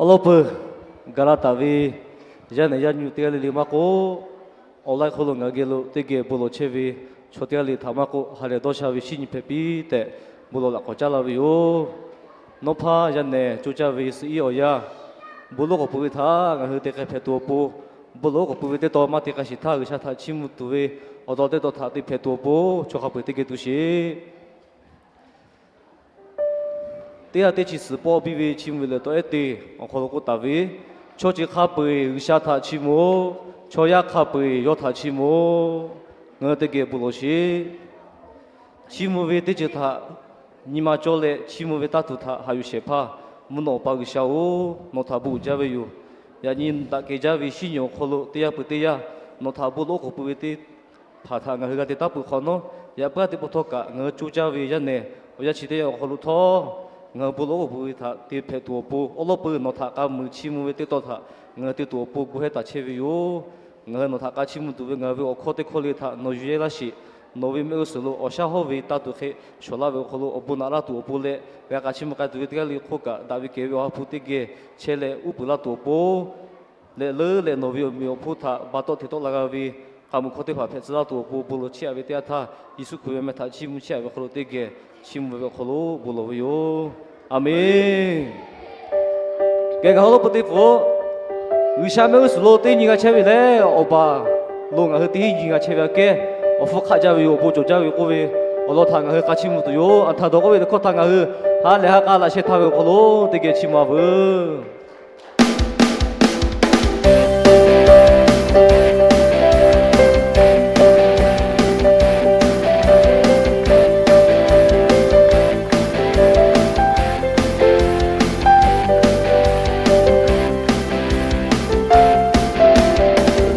Awˬ lawn peuˬ, gaˬ la taˍ ve yaˇ nehˬ yaˇ nyi teˇ g'aˇ le le maˇ k'oˆ, online hk'aw lo ngaˬ hui geh lo teˇ geh bon lawˬ chehˇ ve chaw teˇ g'aˇ le htaꞈ maˇ k'oˆ, ha lehˬ dawˇ sha ve shinˉ nyi hpehꞈ piˇ tehꞈ bon lawˬ laꞈ k'awꞈ caˉ laˇ ve yoˬ. Nawˉ hpaˇ yaˇ nehˬ co caˇ ve suhˍ iˉ awˬ yanˇ, bon lawˬ k'awꞈ pui ve htaꞈ ngaˬ hui te k'ai hpehꞈ tuˬ awˬ pon, bon lawˬ k'awꞈ pui ve teˇ tawn maˇ te k'ai sheˍ htaˇ, G'uiˬsha htaꞈ chiˇ mvuh tuˬ ve awˬ tawn teˇ tawn htaꞈ te hpehꞈ tuˬ awˬ pon chaw hk'a peu-eˬ teˇ geh tu sheˍ. Teˇ g'aˇ teˇ chi suhˍ pawˆ biˇ ve chiˇ mvuh ve lehˬ tawˇ ehˉ te awˬ hk'aw lo k'oˆ taˍ ve, Chaw ceuˬ hk'a peu-eˬ G'uiˬsha htaꞈ chiˇ mvuh-oˬ. Chaw yaˇ hk'a peu-eˬ yawˇ htaꞈ chiˇ mvuh-oˬ. Ngaˬ hui teˇ geh bon lawˬ sheˍ. Chiˇ mvuh ve teˇ ceuˬ htaꞈ nyi ma cawˇ leh chiˇ mvuh ve taˇ tuˬ htaꞈ haꞈ yuˬ shehˍ hpaˇ, mvuhˇ naw Awˬ pa G'uiˬsha-oˬ, nawˬ htaꞈ bon uiˍ jaˇ ve yoˬ. Yaꞈ nyi daꞈ kehˬ jaˇ ve shinˉ nyi awˬ hk'aw lo teˇ yanˇ peuˬ teˇ yanˇ nawˬ htaꞈ bon lawˬ k'awꞈ pui ve teˇ hpaˍ htaꞈ ngaˬ hui g'a te taˉ peuˬ hk'awꞈ nawˉ, yaꞈ puiˉ teˇ pawˆ htawˇ kaꞈ ngaˬ hui co caˇ ve yaˇ nehˬ awˬ yanˇ chi teˇ yanˇ awˬ hk'aw lo htawˇ, ngaˬ hui bon lawˬ k'awꞈ pui ve htaꞈ te hpehꞈ tuˬ awˬ pon awˉ lawˉ peuˬ nawˬ htaꞈ k'a muiˬ chiˇ mvuh ve teˇ tawn htaꞈ ngaˬ hui te tuˬ awˬ pon gu hehˉ taˍ chehˇ ve yoˬ. Ngaˬ hui nawˬ htaꞈ k'a chiˇ mvuh tuˬ ve ngaˬ hui ve awˬ hkawˇ teˇ hkawˇ le htaꞈ nawˬ yuˬ yehˇ laˇ sheˍ. Nawˬ ve mehˆ g'uˇ suhˍ lo awˬ shaˉ hawˉ ve taˇ tuˬ hk'e shawˍ laˇ ve awˬ hk'aw lo awˬ bon naꞈ laˇ tuˬ awˬ pon leh, g'a k'a chiˇ mvuh k'ai tuˬ ve teˇ g'aˇ le hk'oˆ kaꞈ, daꞈ ve kehˬ ve awˬ ha hpu teˇ geh chehˇ leh uˉ peunˍ laˇ tuˬ awˬ pon leh leuˉ leh nawˬ ve awˬ meꞈ awˬ hponˇ htaꞈ ba tawˆ hteꞈ tawˆ la g'a ve k'a muiˬ hkawˇ teˇ hpaˍ hpehꞈ tcuh laˇ tuˬ awˬ pon bon lawˬ chehˇ-a ve teˇ yanˇ htaˇ, Yeˍsuˆ Hkriꞈ ve meh htaꞈ chiˇ mvuh chehˇ-a ve awˬ hk'aw lo teˇ geh chiˇ mvuh ve awˬ hk'aw lo bon lawˬ ve yoˬ. A menˬ. Geh gaˬ haw lo peuˬ teˇ pfuhˍ, G'uiˬsha mehˆ g'uˇ suhˍ lo teˇ nyi g'a chehˇ ve lehˬ, awˬ baˬ lo ngaˬ hui teˇ hinˉ nyi g'a chehˇ ve aꞈ kehˉ, awˬ hpfuhˇ hk'aˆ jaˇ ve yoˬ, awˬ bon cawˬ jaˇ ve yoˬ k'oˆ ve awˬ lawn htaꞈ ngaˬ hui k'a chiˇ mvuh tuˬ yoˬ. Aˬ htaꞈ dawˬ k'oˆ ve teˇ hkawˇ htaꞈ ngaˬ hui ha lehˬ ha k'a laꞈ sheh htaˇ ve awˬ hk'aw lo teˇ geh chiˇ mvuh-a veuˬ.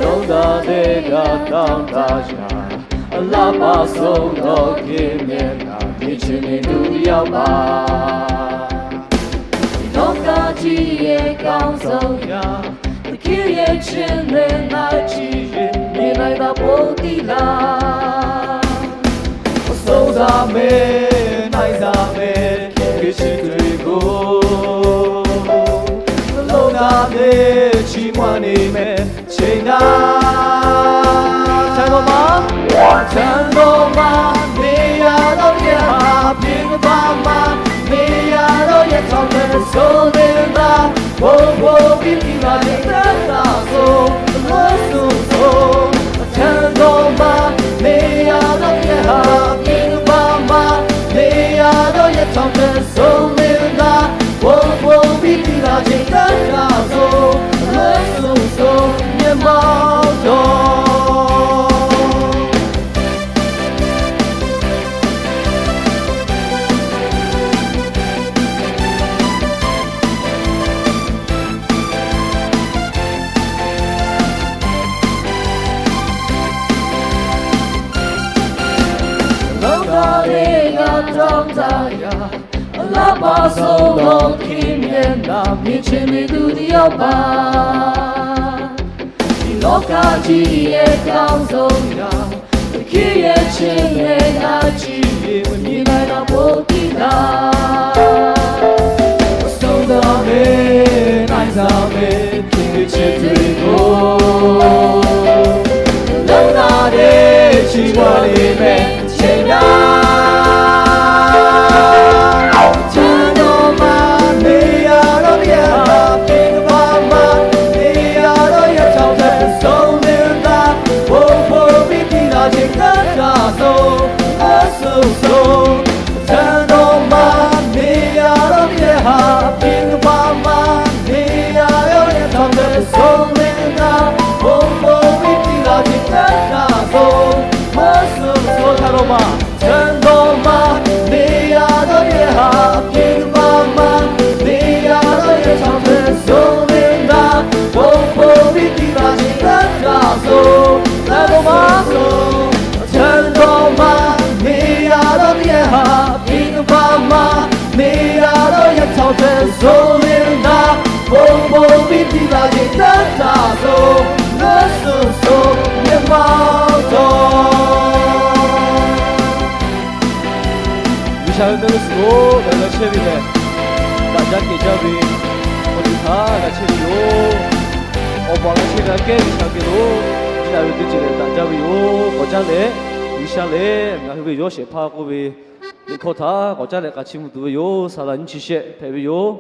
Lonˉ daꞈ teˇ g'aˇ tanˇ taˇ yaꞈ, laˇ paˍ suh dawˇ hk'e meh naˍ nyi chi nyi duˬ yaˇ paˍ. Dawˇ kaˇ jiˇ yehˬ kaꞈ suh yaˇ, hkiˇ yehˬ chi leh naˆ chi yehˬ nyi laiˉ daꞈ poˆ tiˉ laˇ. Suh zaˇ meh, naiˉ zaˇ meh, hk'e hk'e chi tuˬ ve k'o, lonˉ daꞈ teˇ chi maˇ nyi meh, cheˇ naˉ. Chaˇ dawˇ ma, chaˇ dawˇ ma, neˇ yaˇ dawˇ yehˬ haꞈ piˇ ve baˆ ma, neˇ yaˇ dawˇ yehˬ htaꞈ hpehꞈ suh ve naˉ, bon bon biˇ piˇ laˇ ve teˇ htaꞈ suh, leuˉ suh suh. Chaˇ dawˇ ma, neˇ yaˇ dawˇ yehˬ haꞈ piˇ ve baˆ ma, neˇ yaˇ dawˇ yehˬ htaꞈ hpehꞈ suh ve naˉ, bon bon biˇ piˇ laˇ ve teˇ htaꞈ suh, leuˉ suh suh, nyi ma dawˇ. Lonˉ daꞈ teˇ g'aˇ tanˇ taˇ yaꞈ, laˇ paˍ suh dawˇ hk'e meh naˍ nyi chi nyi duˬ yaˇ paˍ. Dawˇ kaˇ jiˇ yehˬ kaꞈ suh yaˇ, hkiˇ yehˬ chi leh naˆ chi yehˬ nyi laiˉ daꞈ poˆ tiˉ laˇ. Suh zaˇ meh, naiˉ zaˇ meh, hk'e hk'e chi tuˬ ve k'o, lonˉ daꞈ teˇ chi maˇ nyi meh, cheˇ naˉ. Chaˇ dawˇ ma, neˇ yaˇ dawˇ yehˬ haꞈ piˇ ve baˆ ma, neˇ yaˇ dawˇ yehˬ htaꞈ hpehꞈ suh ve naˉ, bon bon biˇ piˇ laˇ ve teˇ htaꞈ suh, leuˉ suh suh. Chaˇ dawˇ ma, neˇ yaˇ dawˇ yehˬ haꞈ piˇ ve baˆ ma, neˇ yaˇ dawˇ yehˬ htaꞈ hpehꞈ suh ve naˉ, bon bon biˇ piˇ laˇ ve teˇ htaꞈ suh, leuˉ suh suh. Chaˇ dawˇ ma, chaˇ dawˇ ma, neˇ yaˇ dawˇ yehˬ haꞈ piˇ ve baˆ ma, neˇ yaˇ dawˇ yehˬ htaꞈ hpehꞈ suh ve naˉ, bon bon biˇ piˇ laˇ ve teˇ htaꞈ suh, chaˇ dawˇ ma suh. Chaˇ dawˇ ma, neˇ yaˇ dawˇ yehˬ haꞈ piˇ ve baˆ ma, neˇ yaˇ dawˇ yehˬ htaꞈ hpehꞈ suh ve naˉ, bon bon biˇ piˇ laˇ ve teˇ htaꞈ suh, leuˉ suh suh, nyi ma dawˇ. G'uiˬsha ve mehˆ g'uˇ suhˍ lo gaˬ la chehˇ ve lehˬ, daꞈ jaˇ kehˬ jaˇ ve awˬ ceuˬ Htaˇ g'a chehˇ ve yoˬ. Awˬ baˬ g'a chehˇ ve aꞈ kehˉ G'uiˬsha geh lo, chi htaꞈ ve teˇ ceuˬ lehˬ daꞈ jaˇ ve yoˬ. K'awꞈ caˇ leh, G'uiˬsha lehˬ ngaˬ hui ve yawˇ shehˍ hpaˇ k'oˆ ve liꞈ hkawˇ htaꞈ k'awꞈ caˇ leh k'a chiˇ mvuh tuˬ ve yoˬ. Saˍ laꞈ nyiˇ chi shehˆ hpehꞈ ve yoˬ.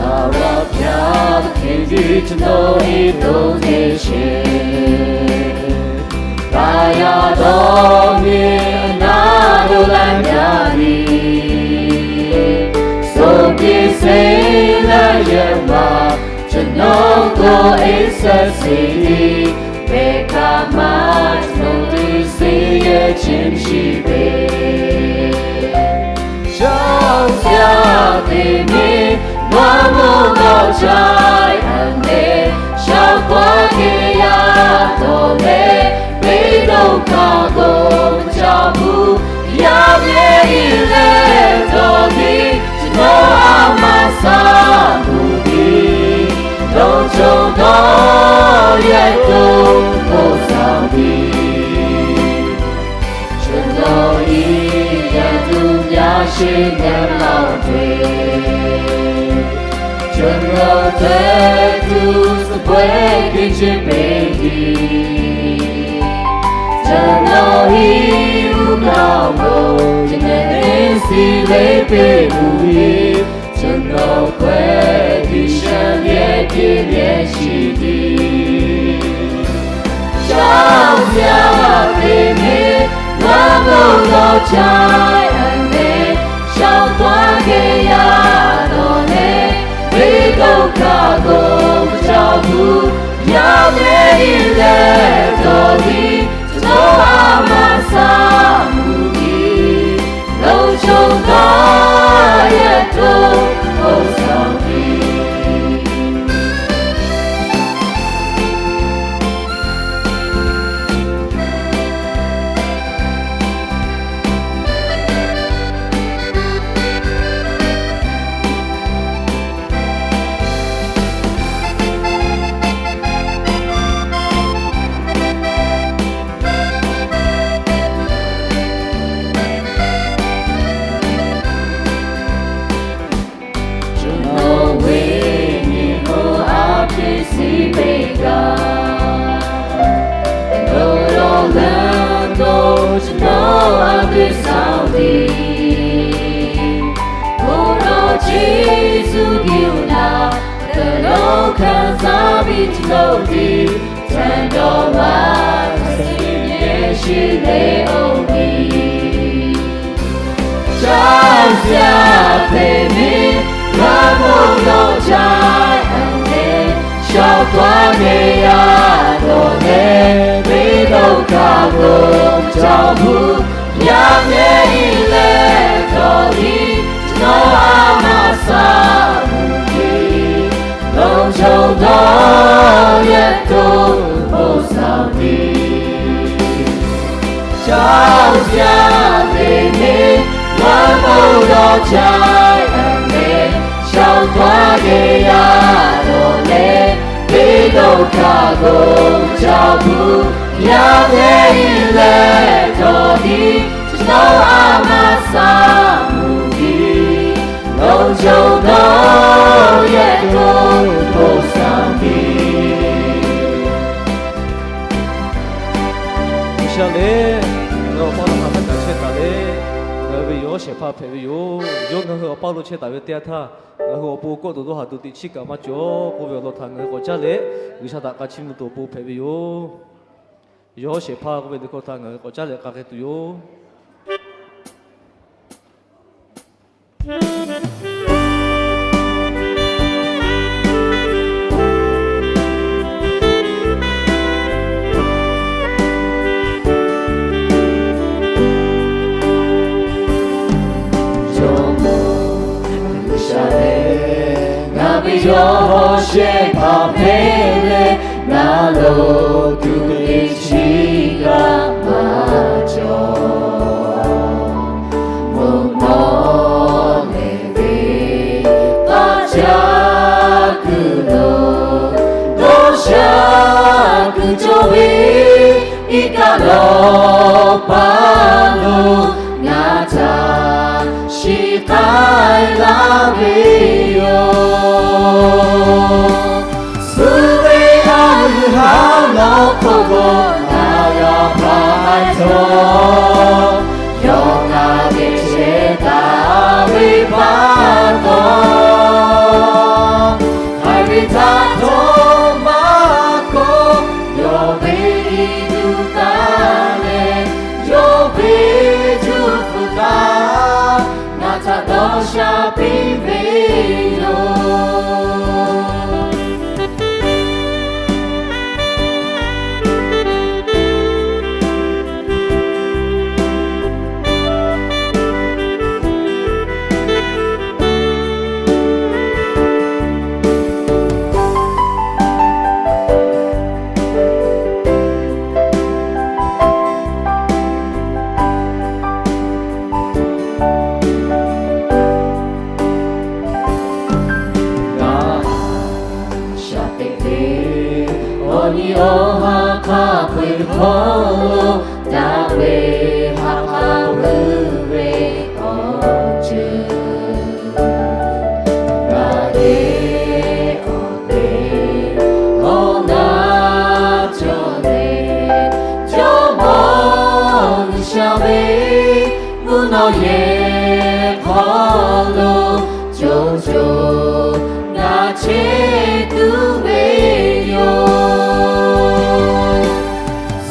Taˇ vaˇ hpaˇ hk'e tiˉ chi nawˬ iˉ toˇ te sheˍ. Taˇ yaˇ dawˇ nyi naˉ lo laˇ yaˇ ni, soˍ piˇ seˍ laˇ yehˬ ma, chi nawˬ k'o eˬ saˍ seˍ tiˉ, pehˬ kaꞈ maˇ chi nawˬ tuˬ seˍ yehˬ chi shiˍ ve. Shaˉ yaˇ te miˇ maˇ mawˬ g'awˇ chaiˇ aꞈ leh, shaˉ k'aˉ teˇ yaˇ dawˬ leh, beˇ dawˇ hk'aˇ g'awˇ ca puˬ yaˇ ve iˉ leh dawˇ tiˉ, chi nawˬ a maˇ saˍ mvuh tiˉ, dawˇ chawˇ dawˇ yehˬ to k'oˆ saˍ tiˉ. Chi nawˬ iˉ yehˬ tuˬ yaˇ sheˍ nehˬ laˇ ve, chi nawˬ teˇ tuˬ suh pawehˇ hk'e chi peˇ tiˉ, chi nawˬ iˉ uˉ kaˇ g'awˇ chi nehˬ teˇ siˍ le peˇ mvuh ve, chi nawˬ kawehˇ tiˉ shaˉ yehˬ teˇ yehˬ shiˍ tiˉ. Shaˉ yaˇ te miˇ maˇ mawˬ g'awˇ chaiˇ aꞈ leh, shaˉ k'aˉ teˇ yaˇ dawˬ leh, beˇ dawˇ hk'aˇ g'awˇ ca puˬ yaˇ ve iˉ leh dawˇ tiˉ, chi nawˬ a maˇ saˍ mvuh tiˉ, dawˇ chawˇ dawˇ yehˬ to k'oˆ saˍ tiˉ. Chi nawˬ ve nyi lo a hk'e shiˍ peˇ gaˇ, dawˇ law leh dawˇ chi nawˬ a teˇ saˍ tiˉ, k'oˆ law Yeˍsuˆ Hkriꞈ oˬ laˬ, dawˇ law hkanˍ saˍ ve chi nawˬ tiˉ, chaꞈ dawˇ maˇ taˍ sheˍ yehˬ shiˍ le oˇ miˬ. Shaˉ yaˇ te miˇ g'a mawˬ g'awˇ chaiˇ aꞈ leh, shaˉ k'aˉ teˇ yaˇ dawˬ leh, beˇ dawˇ hk'aˇ g'awˇ ca puˬ yaˇ ve iˉ leh dawˇ tiˉ, chi nawˬ a maˇ saˍ mvuh tiˉ, dawˇ chawˇ dawˇ yehˬ to k'oˆ saˍ tiˉ. Shaˉ yaˇ te miˇ g'a mawˬ g'awˇ chaiˇ aꞈ leh, shaˉ k'aˉ teˇ yaˇ dawˬ leh, beˇ dawˇ hk'aˇ g'awˇ ca puˬ yaˇ ve iˉ leh dawˇ tiˉ, chi nawˬ a maˇ saˍ mvuh tiˉ, dawˇ chawˇ dawˇ yehˬ to k'oˆ saˍ tiˉ. G'uiˬsha lehˬ, ngaˬ hui awˬ pa lo hk'aˬ htaˇ kaꞈ chehˇ taˍ leh, ngaˬ hui ve yawˇ shehˍ hpaˇ hpehꞈ ve yoˬ. Yawˇ ngaˬ hui awˬ pa lo chehˇ taˍ ve teˇ yanˇ htaˇ, ngaˬ hui awˬ pon kawˆ tuˬ dawˇ haˍ tuˬ teꞈ chiˉ kaꞈ maˇ cawˬ k'oˆ ve awˬ lawn htaꞈ ngaˬ hui k'awꞈ caˇ leh, G'uiˬsha htaꞈ k'a chiˇ mvuh tuˬ awˬ pon hpehꞈ ve yoˬ. Yawˇ shehˍ hpaˇ k'oˆ ve liꞈ hkawˇ htaꞈ ngaˬ hui k'awꞈ caˇ leh k'a hk'e tuˬ yoˬ. Jawˇmawˇ G'uiˬsha lehˬ, ngaˬ ve yawˇ shehˍ hpaˇ hpehꞈ leh, ngaˬ lo tuˬ teꞈ chiˉ kaꞈ maˇ cawˬ. Mvuhˇ naw lehˬ ve k'aˇ Iˉ kaˆ lawˬ paˍ lo ngaˬ htaꞈ shiˍ k'ai laˇ ve yoˬ. Suh ve a uiˍ ha lawˬ hk'oˆ lo ngaˬ g'a hpaˇ k'ai htawˇ, yawˇ ngaˬ geh chehˇ taˍ ve pa taw, haiˬ ve htaˇ htawˇ maˇ kawˆ, yawˇ ve iˉ duˇ taˍ leh, yawˇ ve juˇ hpfuhˇ htaˇ ngaˬ htaꞈ dawˇ sha piˇ ve yoˬ. Shaˍ teꞈ ve awˬ nyi awˬ ha hk'a peu-eˬ hk'aw lo, daꞈ ve ha hk'a puiˉ ve awˬ ceuˬ, ngaˬ hui awˬ te awˬ na cawˬ ve Jawˇmawˇ G'uiˬsha ve mvuhˇ naw yehˬ hk'aw lo, co co ngaˬ chehˇ tuˬ ve yoˬ.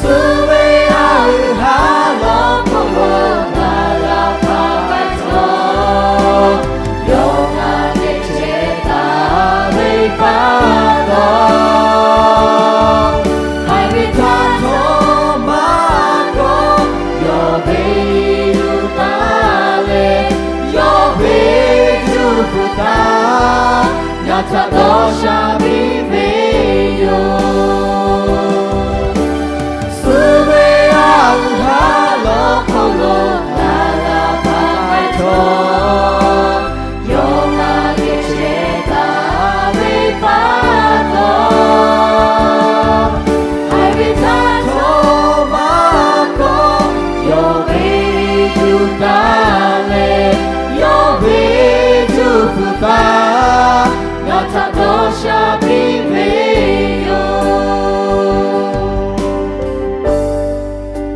Suh ve a uiˍ ha lawˬ hk'oˆ lo ngaˬ g'a hpaˇ k'ai htawˇ, yawˇ ngaˬ geh chehˇ taˍ ve pa taw, haiˬ ve htaˇ htawˇ maˇ kawˆ, yawˇ ve iˉ duˇ taˍ leh, yawˇ ve juˇ hpfuhˇ htaˇ ngaˬ htaꞈ dawˇ sha piˇ ve yoˬ. Suh ve a uiˍ ha lawˬ hk'oˆ lo ngaˬ g'a hpaˇ k'ai htawˇ, yawˇ ngaˬ geh chehˇ taˍ ve pa taw, haiˬ ve htaˇ htawˇ maˇ kawˆ, yawˇ ve iˉ duˇ taˍ leh, yawˇ ve juˇ hpfuhˇ htaˇ ngaˬ htaꞈ dawˇ sha piˇ ve yoˬ.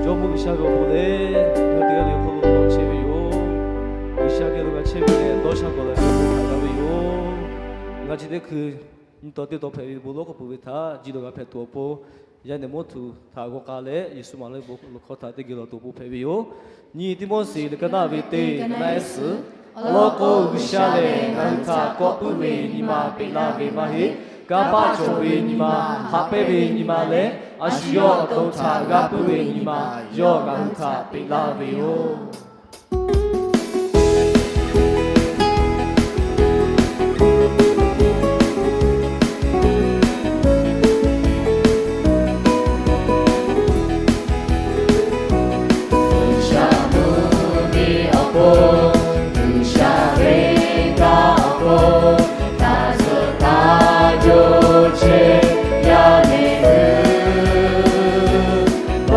Jawˇmawˇ G'uiˬsha ve awˬ bon lehˬ, ngaˬ hui teˇ g'aˇ le hk'aw lo k'awꞈ chehˇ ve yoˬ. G'uiˬsha geh lo g'a chehˇ ve lehˬ, dawˇ sha k'awꞈ la ve awˬ bon htaꞈ g'a ve yoˬ. Ngaˬ chi teˇ hkui nyi taw teˇ taw hpehꞈ ve bon lawˉ hk'a peuˬ ve htaꞈ ji lo g'a hpehꞈ tuˬ awˬ pon, yaˇ nehˬ mawˇ htuꞈ htaꞈ g'aw k'ai leh, Yeˍsuˆ maˍ laˇ ve bon lawˬ hkawˇ htaꞈ teˇ geh lawˬ tuˬ awˬ pon hpehꞈ ve yoˬ. Nyi Tiˆmoˉseˍ liꞈ ka naˆ ve teˇ ka naˆ ehˉ suhˍ, awˬ lawn k'o, G'uiˬsha lehˬ ngaˬ hui htaꞈ kawˆ puiˉ ve nyi ma peꞈ laˇ ve maˇ heˆ. Kanˇ paˆ cawˬ ve nyi ma, haꞈ pehnˇ ve nyi ma leh, a shu yawˇ awˬ to htaꞈ g'a puiˉ ve nyi ma, yawˇ ngaˬ hui htaꞈ peꞈ laˇ ve yoˬ. G'uiˬsha mvuhˇ miˬ awˬ pon, G'uiˬsha venˇ baˆ awˬ pon, taˇ zuhꞈ taˇ jo chehˇ yaˇ nehˬ hui,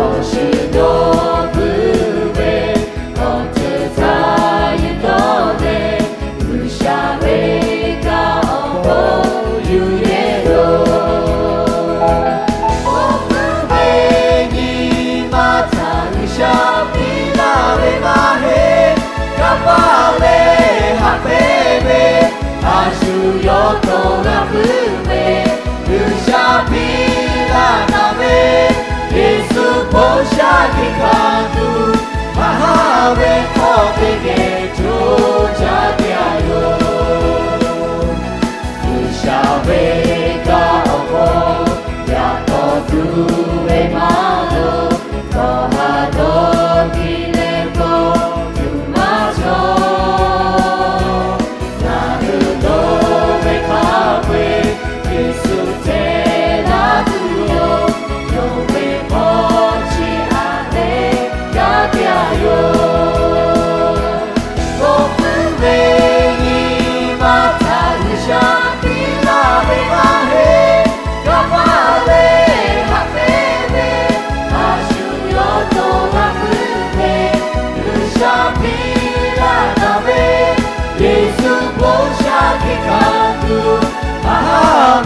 awˬ shuˍ dawˇ puiˉ ve awˬ ceuˬ htaꞈ yehˬ dawˇ leh, G'uiˬsha venˇ baˆ awˬ pon yuˬ yehˇ loˬ. Awˬ hk'aw ve nyi ma htaꞈ G'uiˬsha piˇ laˇ ve maˇ heˆ. Kanˇ paˆ leh haꞈ pehnˇ ve, a shu yawˇ to g'a puiˉ ve, G'uiˬsha piˇ laˇ taˍ ve, Yeˍsuˆ hpoˇ shaˉ hkiˆ hkanˍ tuˬ, maˇ haˉ ve hk'aw teˇ geh co caˇ te a yoˬ. G'uiˬsha venˇ baˆ awˬ hk'aw yaꞈ k'aw tuˬ ve maˇ loˍ, kawˆ ha dawˇ tiˉ leh kawˆ tuˬ maˇ cawˬ. Ngaˬ hui dawˇ ve hk'a peu-e, Yeˍsuˆ hteˇ laˇ tuˬ yoˬ. Yonˍ ve hk'aw chi aꞈ leh gaˇ te a yoˬ.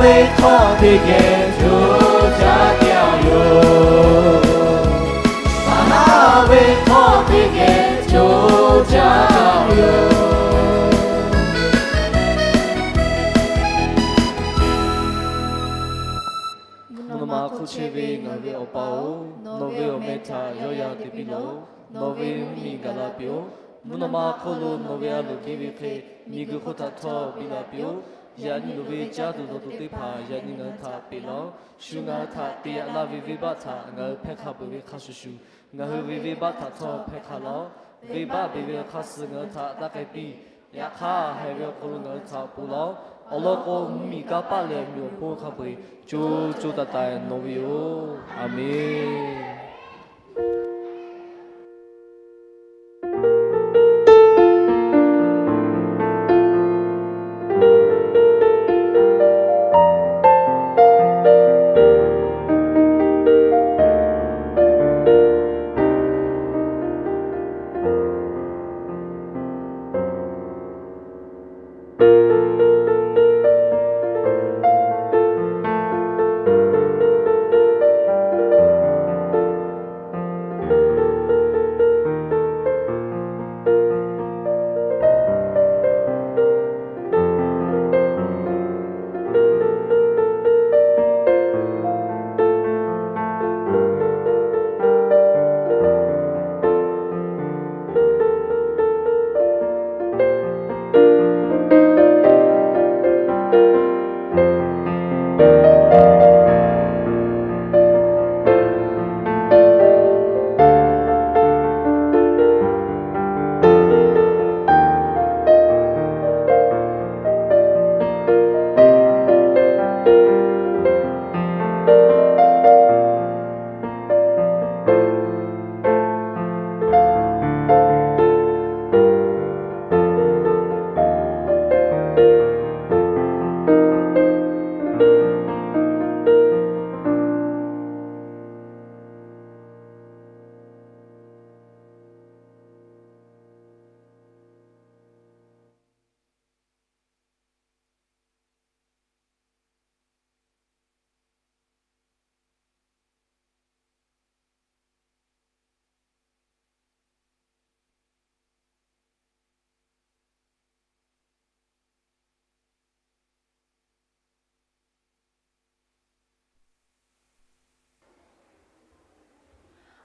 ve hk'aw teˇ geh co caˇ ve yoˬ. Haꞈ haˉ ve hk'aw teˇ geh co caˇ ve yoˬ. Mvuhˇ naw ma hk'oˆ chehˇ ve ngaˬ hui ve Awˬ pa-oˬ, nawˬ ve awˬ meh htaꞈ yawˇ yan te piˇ lawˬ. Nawˬ ve mvuhˇ miˬ gaˬ la piˇ-oˆ. Mvuhˇ naw ma hk'oˆ lo nawˬ ve a loˍ piˇ ve hk'e, miˬguiˬ hk'oˆ htaꞈ htawˇ piˇ la piˇ-oˆ. Yaꞈ nyi loˍ ve caˇ tuˬ dawˬ tuˬ teˇ hpaˍ yaꞈ nyi ngaˬ hui htaꞈ peꞈ lawˬ. Shu ngaˬ hui htaꞈ te yaꞈ laˇ ve venˇbaˆ htaꞈ ngaˬ hui hpehˇ hk'a peuˬ ve hk'a shuˍ shuˍ, ngaˬ hui ve venˇbaˆ htaꞈ htawˇ hpehˇ hk'a lawˬ. Venˇbaˆ beˬ ve hk'a suh ngaˬ hui htaꞈ taˇ k'ai piˇ. Yaꞈ hk'aˇ, haiˬ ve awˬ hk'aw lo ngaˬ hui htaꞈ ponˬ lawˬ. Awˬ lawn k'o, mvuhˇ miˬ kanˇ paˆ leh miˬ awˬ hponˇ hk'a peu-eˬ co co taiˍ taiˍ nawˬ ve yoˬ. A menˬ.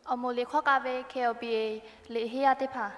Awˬ moˍ liꞈ hk'aw k'a ve K O B A liꞈ henˇ yaˇ teˇ hpaˍ.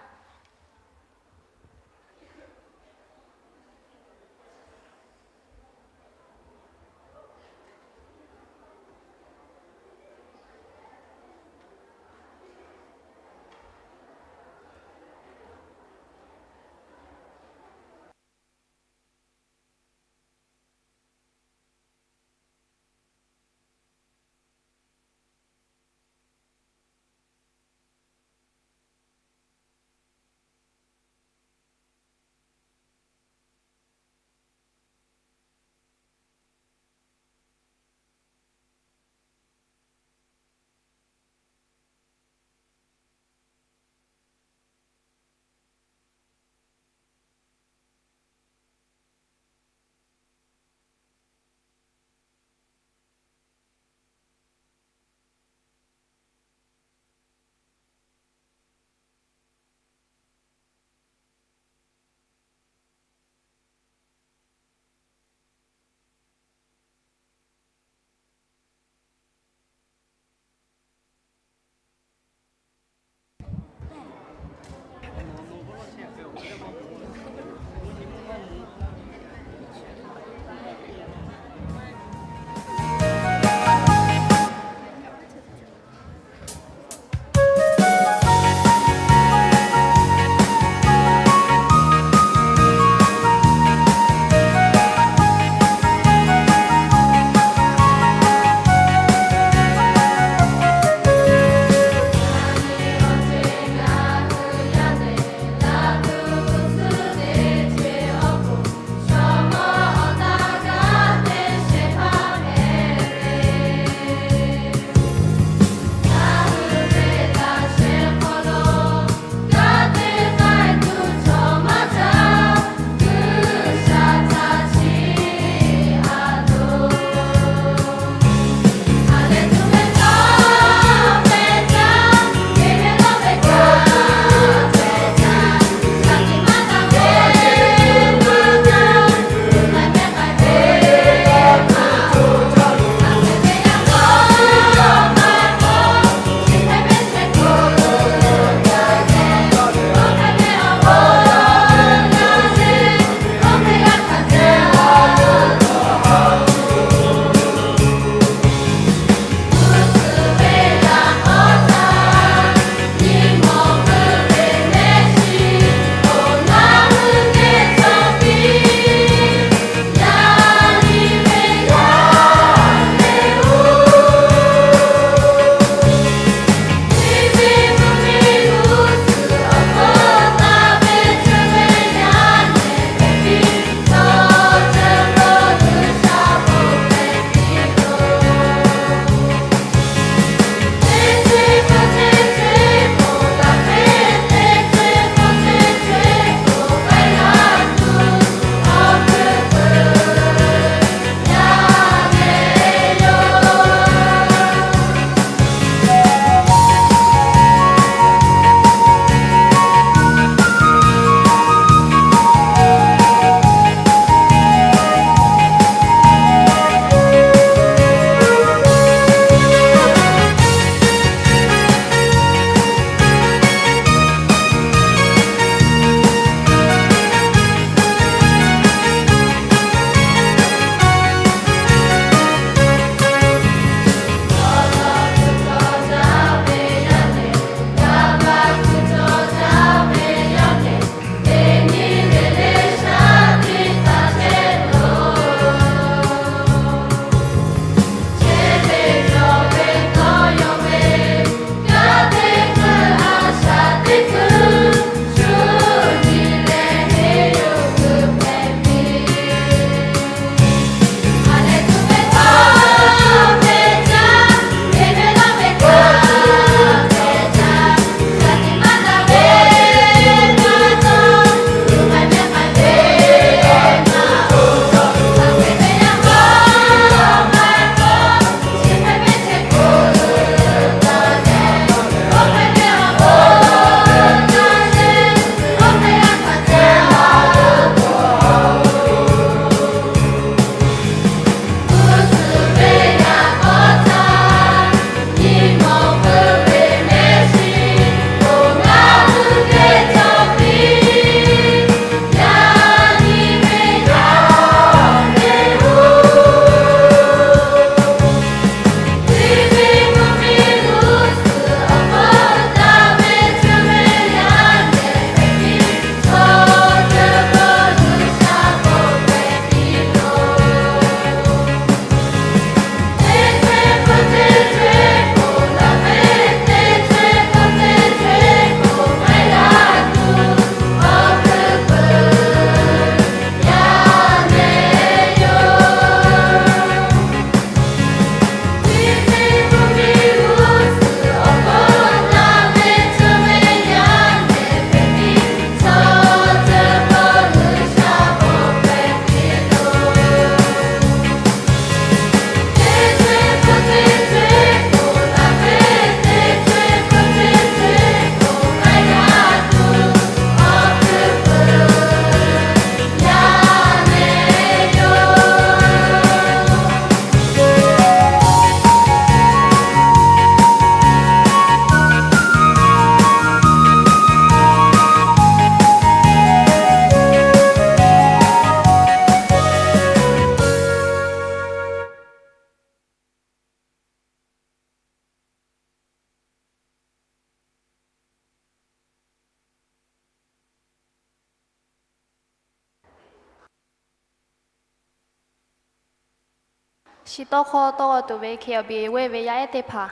Chi tawˇ hkawˇ tawˇ g'aw tuˬ ve K B V ve yaˇ ehˉ teˇ hpaˍ.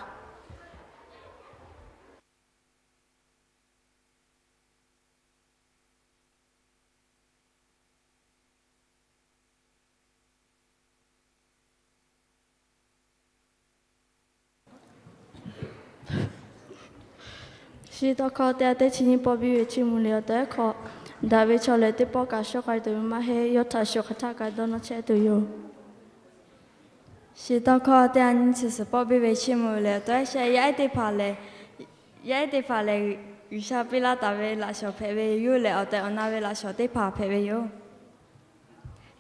Chi tawˇ hkawˇ teˇ g'aˇ teˇ chi nyiˇ pawˆ biˇ ve Chiˇ mvuh liꞈ awˬ tawˇ ehˉ hk'aw, daꞈ ve chaw lehˬ teˇ pawˆ kaꞈ shawˉ k'ai tuˬ ve maˇ heˆ. Yawˇ htaꞈ shuˍ hk'aˬ htaˆ kaꞈ dawˇ nawˇ chehˇ tuˬ yoˬ. Chi tawˇ hkawˇ teˇ g'aˇ nyiˇ chi suhˍ pawˆ biˇ ve Chiˇ mvuh liꞈ awˬ tawˇ ehˉ shehˆ, yaˇ ehˉ teˇ hpaˍ lehˬ, yaˇ ehˉ teˇ hpaˍ lehˬ, G'uiˬsha piˇ laˇ taˍ ve laꞈ shawnˍ hpehꞈ ve yoˬ leh, awˬ tehˬ awˬ na ve laꞈ shawnˍ teˇ hpaˍ hpehꞈ ve yoˬ.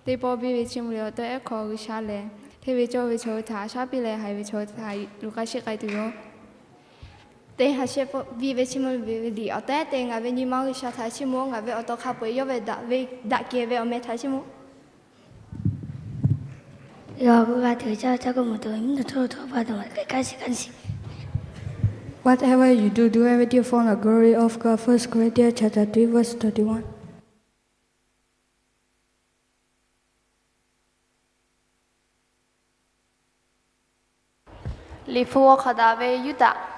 Teˇ pawˆ biˇ ve Chiˇ mvuh liꞈ awˬ tawˇ ehˉ hk'aw, G'uiˬsha lehˬ hteˇ ve cawˇ ve chaw hui htaꞈ shaˉ piˇ leh, haiˬ ve chaw hui htaꞈ luˬ k'ai sheˆ k'ai tuˬ yoˬ. Teˇ ha shehˆ pawˆ biˇ ve Chiˇ mvuh liꞈ awˬ tawˇ ehˉ teˇ, ngaˬ ve nyi ma G'uiˬsha htaꞈ chiˇ mvuh-oˬ. Ngaˬ ve awˬ to hk'a peu-eˬ yawˇ ve daꞈ ve daꞈ kehˬ ve awˬ meh htaꞈ chiˇ mvuh. Yawˇ g'uˇ g'a tuˬ ve caˇ caˇ k'oˆ mvuh tuˬ ve mvuhˇ naw htaˇ lo htawˇ pa taw ma hk'e kaˇ shiˍ kaˇ shiˍ. Whatever you do, do everything for the glory of God. First Corinthians chapter three, verse thirty-one. Liꞈ hpu g'aw hk'awꞈ daꞈ ve Yuˇdaꞈ.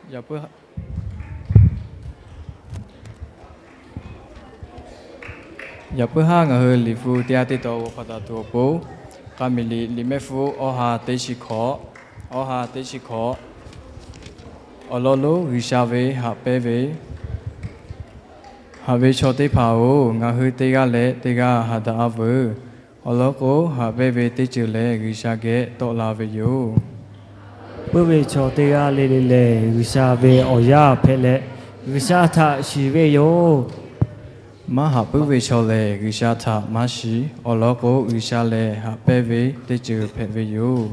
Yaꞈ puiˉ haˉ ngaˬ hui liꞈ hpu teˇ g'aˇ teˇ taw g'aw hk'awꞈ daꞈ tuˬ awˬ pon, K'a miˬ liꞈ liꞈ mehˆ hpfuhˇ awˇ ha teˇ chi hkawꞈ, awˇ ha teˇ chi hkawꞈ. Awˬ lawn lonˉ G'uiˬsha ve haꞈ pehnˇ ve, haꞈ ve chaw teˇ hpaˍ-oˬ, ngaˬ hui teˇ g'aˇ leh teˇ g'aˇ haꞈ daꞈ-a veuˬ. Awˬ lawn k'o, haꞈ pehnˇ ve teˇ ceuˬ lehˬ G'uiˬsha geh tawˆ la ve yoˬ. Puiˉ ve chaw teˇ g'aˇ le le lehˬ, G'uiˬsha ve awˬ yaˇ hpehꞈ leh, G'uiˬsha htaꞈ shiˍ ve yoˬ. Maˇ haꞈ puiˉ ve chaw lehˬ, G'uiˬsha htaꞈ maˇ shiˍ. Awˬ lawn k'o, G'uiˬsha lehˬ haꞈ pehnˇ ve teˇ ceuˬ hpehꞈ ve yoˬ.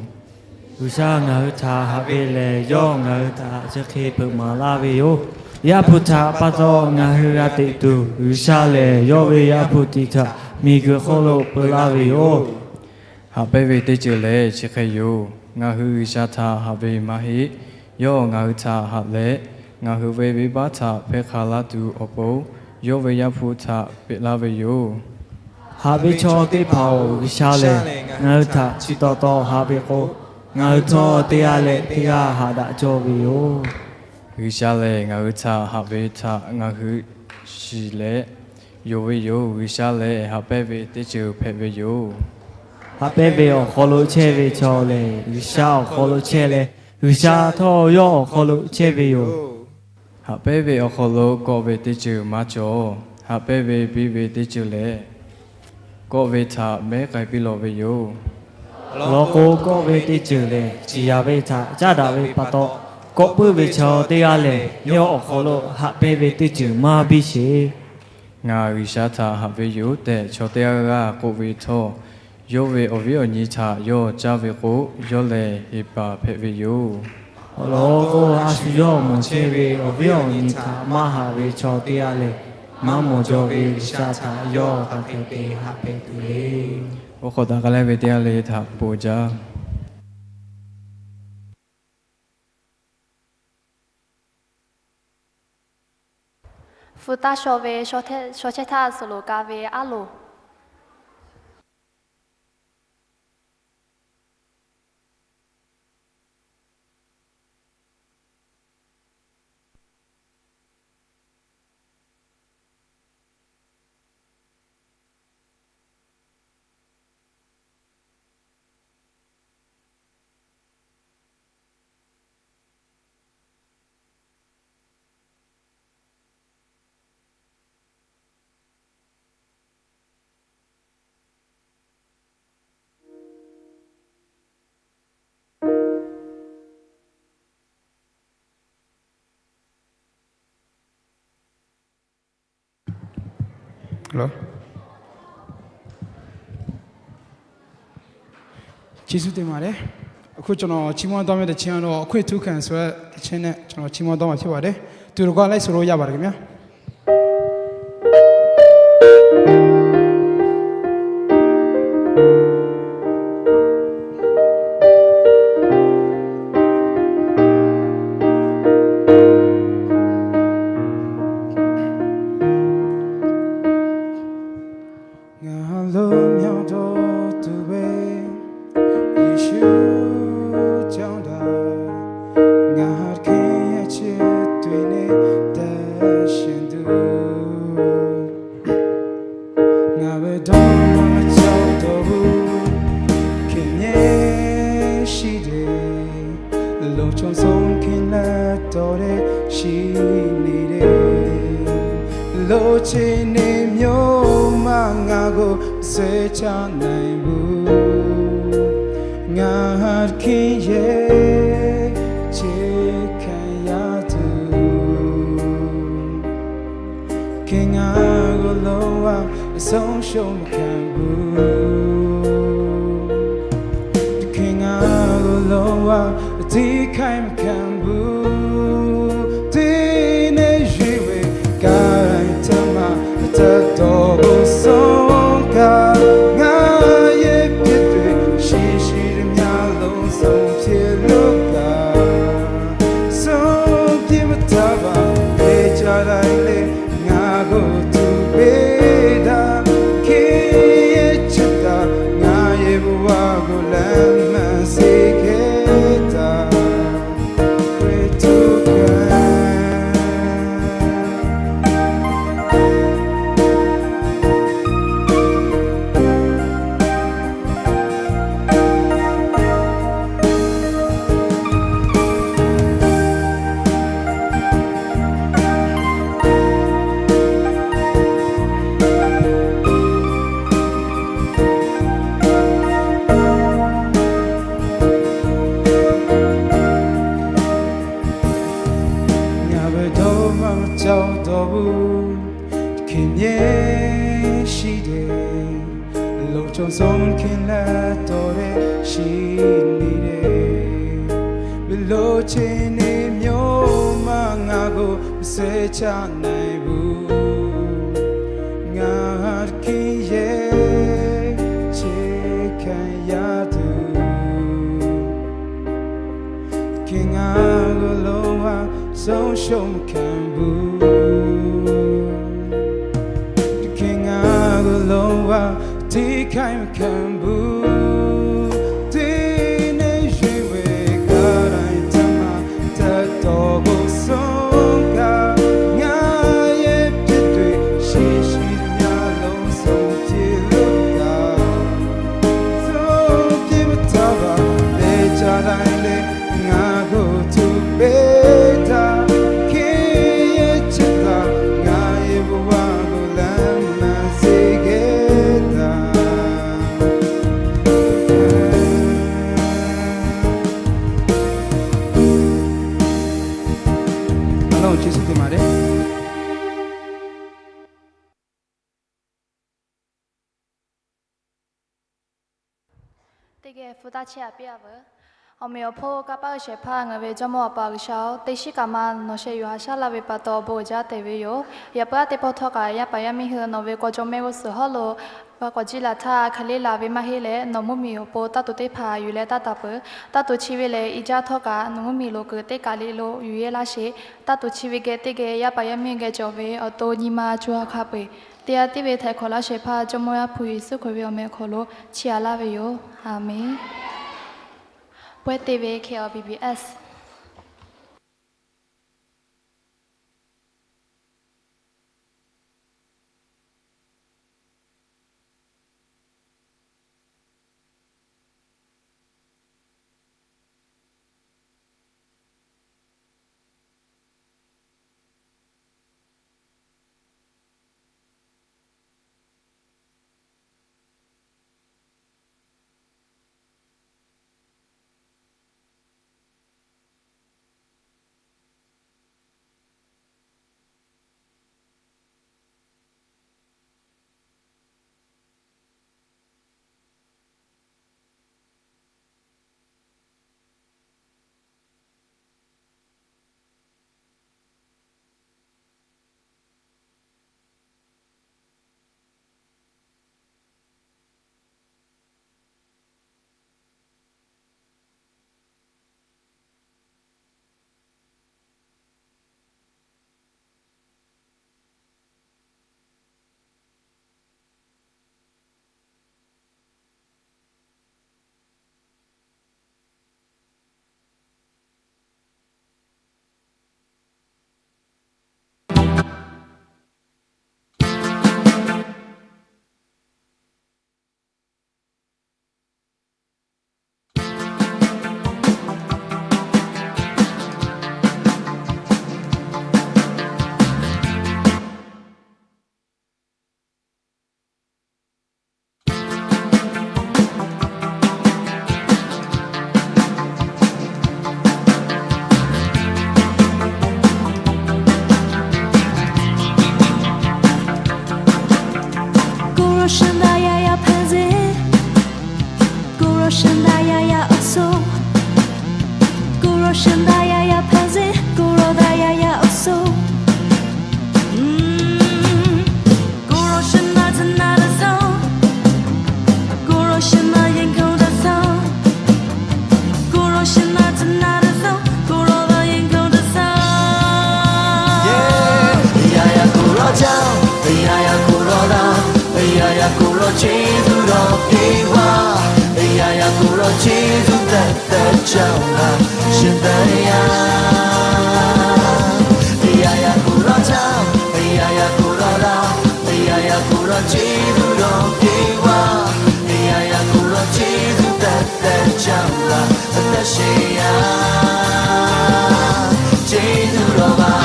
G'uiˬsha ngaˬ hui htaꞈ haꞈ ve lehˬ, yawˇ ngaˬ hui htaꞈ chi hk'e hpeuꞈ maˍ laˇ ve yoˬ. Yaˇ hpu htaꞈ pa taw ngaˬ hui g'a teꞈ tuˬ, G'uiˬsha lehˬ yawˇ ve Yaˇ hpu tiꞈ htaꞈ miˬguiˬ hk'oˆ lo peu laˇ ve yoˬ. Haꞈ pehnˇ ve teˇ ceuˬ lehˬ chi hk'e yoˬ. Ngaˬ hui G'uiˬsha htaꞈ haꞈ ve maˇ heˆ. Yawˇ ngaˬ hui htaꞈ haꞈ leh, ngaˬ hui ve venˇbaˆ htaꞈ hpehˇ hk'a laˇ tuˬ awˬ pon, yawˇ ve Yaˇ hpu htaꞈ peꞈ laˇ ve yoˬ. Haꞈ ve chaw teˇ hpaˍ-oˬ, G'uiˬsha lehˬ ngaˬ hui htaꞈ chi taw taw haꞈ ve k'o, ngaˬ hui htawˇ teˇ g'aˇ leh teˇ g'aˇ haꞈ daꞈ cawˇ ve yoˬ. G'uiˬsha lehˬ ngaˬ hui htaꞈ haꞈ ve htaꞈ ngaˬ hui shiˍ leh yonˍ ve yoˬ. G'uiˬsha lehˬ haꞈ pehnˇ ve teˇ ceuˬ hpehꞈ ve yoˬ. Haꞈ pehnˇ ve awˬ hk'aw lo chehˇ ve chaw lehˬ, G'uiˬsha awˬ hk'aw lo chehˇ leh, G'uiˬsha htawˇ yawˇ awˬ hk'aw lo chehˇ ve yoˬ. Haꞈ pehnˇ ve awˬ hk'aw lo kawˆ ve teˇ ceuˬ maˇ cawˬ. Haꞈ pehnˇ ve biˇ ve teˇ ceuˬ lehˬ, kawˆ ve htaꞈ mehˉ k'ai piˇ lawˬ ve yoˬ. Awˬ lawn k'o, kawˆ ve teˇ ceuˬ lehˬ ciˍ yanˍ ve htaꞈ caˉ daꞈ ve pa taw, kawˆ puiˉ ve chaw teˇ g'aˇ lehˬ, yawˇ awˬ hk'aw lo haꞈ pehnˇ ve teˇ ceuˬ maˇ biˇ sheˍ. Ngaˬ G'uiˬsha htaꞈ haꞈ ve yoˬ tehꞈ, chaw teˇ g'aˇ g'aˇ k'oˆ ve htawˇ, yawˇ ve awˬ viˉ awˬ nyi htaꞈ yawˇ caˇ ve k'o, yawˇ lehˬ heˍ paˍ hpehꞈ ve yoˬ. Awˬ lawn k'o, a shu yawˇ mawˬ chehˇ ve awˬ viˉ awˬ nyi htaꞈ maˇ haꞈ ve chaw teˇ g'aˇ lehˬ, maˇ mawˬ jaw ve G'uiˬsha htaꞈ yawˇ hk'aˬ hk'e te haꞈ pehnˇ tuˬ le. Oˇ hk'awꞈ daꞈ k'ai leh ve teˇ g'aˇ le htaꞈ bon jaˇ. Hpu taˇ shaw ve shaw chehˇ htaˇ suhˍ loˍ ka ve aˉ loˍ. Hello. ကျေးဇူးတင်ပါတယ်။ အခုကျွန်တော်ချီးမွမ်းသွားမယ့်သီချင်းကတော့ အခွင့်ထူးခံဆိုတဲ့သီချင်းနဲ့ ကျွန်တော်ချီးမွမ်းသွားမှာဖြစ်ပါတယ်။ တူတကွလိုက်ဆိုလို့ရပါတယ်ခင်ဗျာ။ Longchong songkin la tawˍ te shi ni de, loˍ chi ni myoˬ ma ngaˬ g'o suhˍ ca na-e bu, ngaˬ ha hkiˇ yehˬ chi hkanˍ yaˇ tuˬ. Hk'e ngaˬ g'aw lo a, a song shoˍ maˇ hkanˍ bu. Hk'e ngaˬ g'aw lo a, a tiˇ hkaiˇ maˇ hkanˍ bu. Teˇ neˇ yuˬ ve kaˇ taˇ maˇ taˇ dawˬ g'o song kaꞈ, ngaˬ yehˬ piˇ tuˬ shiˍ shiˍ teˇ nyi lo song piˇ lo kaꞈ, song piˇ maˇ taˇ baˬ ve ca daꞈ leh, ngaˬ g'aw tuˬ peˇ daꞈ. Hk'e yehˬ chi htaꞈ ngaˬ yehˬ ve wa g'aw leh maˇ sheˍ hkeh taˍ ve tuˬ kaꞈ, ngaˬ ve dawˇ maˇ maˇ cawˬ dawˬ ve, hk'e yehˬ shiˍ de, longchong songkin la tawˍ te shi ni de, ve loˍ chi ni myoˬ ma ngaˬ g'o suhˍ ca na-e bu, ngaˬ ha hkiˇ yehˬ chi hkanˍ yaˇ tuˬ. Hk'e ngaˬ g'aw lo a, song shoˍ maˇ hkanˍ bu. Hk'e ngaˬ g'aw lo a, tiˇ hkaiˇ maˇ hkanˍ bu. Teˇ neˇ yuˬ ve kaˇ taˇ maˇ taˇ dawˬ g'o song kaꞈ, ngaˬ yehˬ piˇ tuˬ shiˍ shiˍ teˇ nyi lo song piˇ lo kaꞈ, song piˇ maˇ taˇ baˬ ve ca daꞈ leh, ngaˬ g'aw tuˬ peˇ daꞈ. Hk'e yehˬ chi htaꞈ ngaˬ yehˬ ve wa g'aw leh maˇ sheˍ hkeh taˍ. Awˬ lawn Yeˍsuˆ Hkriꞈ maˍ le. Teˇ geh hpu taˇ chehˇ a piˇ a veuˬ. Awˬ meꞈ awˬ hponˇ kanˇ paˆ shehˍ hpaˇ ngaˬ ve Jawˇmawˇ Awˬ pa G'uiˬsha-oˬ, teˇ shiˉ kaꞈ maˇ nawˬ sheh yuˬ haꞈ shaˉ laˇ ve pa taw bon uiˍ jaˇ tehꞈ ve yoˬ. Yaꞈ puiˉ aˉ teˇ pawˆ htawˇ kaꞈ yaˇ paˍ yaˇ miˇ hui nawˬ ve k'aw jawˇ mehˆ g'uˇ suhˍ hawˉ lo va k'awꞈ jiˇ laˬ htaˇ, hk'aˬ le laˬ ve maˇ heˆ leh, nawˬ mvuhˇmiˬ awˬ pon taˇ tuˬ teˇ hpaˍ yuˬ leh taˇ taˍ peuˬ. Taˇ tuˬ chi ve lehˬ, i jaˇ htawˇ kaꞈ nawˬ mvuhˇmiˬ lo kuiˬ teˇ kaˬ le lo yuˬ yehˇ laˇ sheˍ. Taˇ tuˬ chi ve geh teˇ geh yaˇ paˍ yaˇ miˇ geh cawˬ ve awˬ to nyi ma co ha hk'a peu-eˬ, teˇ g'aˇ tiˉ ve htaiˍ hk'awꞈ laˇ shehˍ hpaˇ Jawˇmawˇ Yaˇ hpu Yeˍsuˆ Hkriꞈ ve awˬ meh awˬ hk'aw lo chiˇ aꞈ laˇ ve yoˬ. Aˬmenˍ. Pawehˇ te ve K L B B S Shu na ya ya hpehꞈ ve, k'oˆ law daꞈ ya ya awˬ suhˍ. K'oˆ law shu na tcuh na tcuh suhˍ, k'oˆ law shu na yehˬ hkawˇ tcuh suhˍ, k'oˆ law shu na tcuh na tcuh suhˍ, k'oˆ law daꞈ yehˬ hkawˇ tcuh suhˍ. Yaꞈ yaꞈ k'oˆ law caˇ, yaꞈ yaꞈ k'oˆ law daꞈ, yaꞈ yaꞈ k'oˆ law chi zuhˆ dawˬ piˇ vaˇ, yaꞈ yaꞈ k'oˆ law chi zuhˆ tehꞈ tehꞈ caˇ laˇ, shu tehꞈ yaˇ. Yaꞈ yaꞈ k'oˆ law caˇ, yaꞈ yaꞈ k'oˆ law daꞈ, yaꞈ yaꞈ k'oˆ law chi zuhˆ dawˬ piˇ vaˇ, yaꞈ yaꞈ k'oˆ law chi zuhˆ tehꞈ tehꞈ caˇ laˇ, a taˇ sheˍ yaˇ, chi zuhˆ dawˬ vaˇ.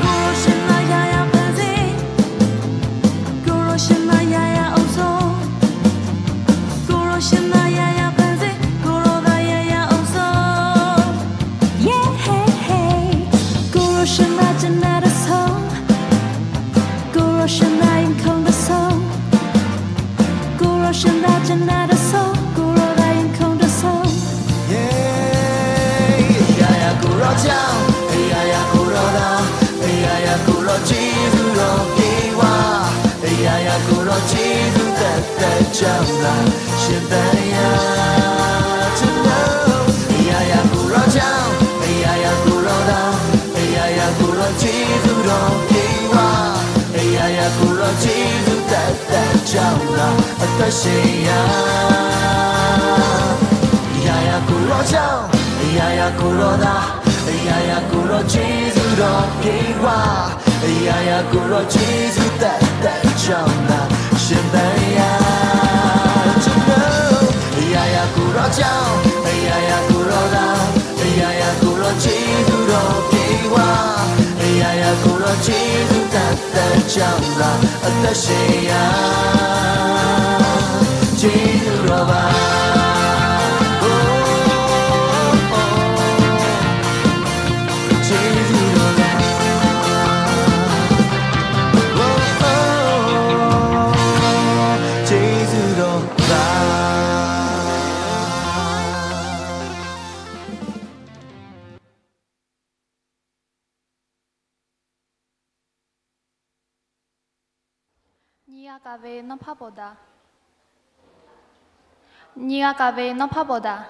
K'oˆ law shu na yaˇ yaˇ hpehꞈ ve, k'oˆ law shu na yaˇ yaˇ awˬ suhˍ, k'oˆ law shu na yaˇ yaˇ hpehꞈ ve, k'oˆ law daꞈ yaˇ yaˇ awˬ suhˍ. K'oˆ law shu na tcuh na tcuh suhˍ, k'oˆ law shu na yehˬ hkawˇ tcuh suhˍ, k'oˆ law shu na tcuh na tcuh suhˍ, k'oˆ law daꞈ yehˬ hkawˇ tcuh suhˍ. Yaꞈ yaꞈ k'oˆ law caˇ, yaꞈ yaꞈ k'oˆ law daꞈ, yaꞈ yaꞈ k'oˆ law chi zuhˆ dawˬ piˇ vaˇ, yaꞈ yaꞈ k'oˆ law chi zuhˆ tehꞈ tehꞈ caˇ laˇ, shu tehꞈ yaˇ. Yaꞈ yaꞈ k'oˆ law caˇ, yaꞈ yaꞈ k'oˆ law daꞈ, yaꞈ yaꞈ k'oˆ law chi zuhˆ dawˬ piˇ vaˇ, yaꞈ yaꞈ k'oˆ law chi zuhˆ tehꞈ tehꞈ caˇ laˇ, a taˇ sheˍ yaˇ. Yaꞈ yaꞈ k'oˆ law caˇ, yaꞈ yaꞈ k'oˆ law daꞈ, yaꞈ yaꞈ k'oˆ law chi zuhˆ dawˬ piˇ vaˇ, yaꞈ yaꞈ k'oˆ law chi zuhˆ tehꞈ tehꞈ caˇ laˇ, shu tehꞈ yaˇ. Yaꞈ yaꞈ k'oˆ law caˇ, yaꞈ yaꞈ k'oˆ law daꞈ, yaꞈ yaꞈ k'oˆ law chi zuhˆ dawˬ piˇ vaˇ, yaꞈ yaꞈ k'oˆ law chi zuhˆ tehꞈ tehꞈ caˇ laˇ, a taˇ sheˍ yaˇ, chi zuhˆ dawˬ vaˇ. Chi zuhˆ dawˬ vaˇ. Chi zuhˆ dawˬ vaˇ. Nyi g'a kaˍ ve nawˇ hpaˇ bawˬ daꞈ. Nyi g'a kaˍ ve nawˇ hpaˇ bawˬ daꞈ.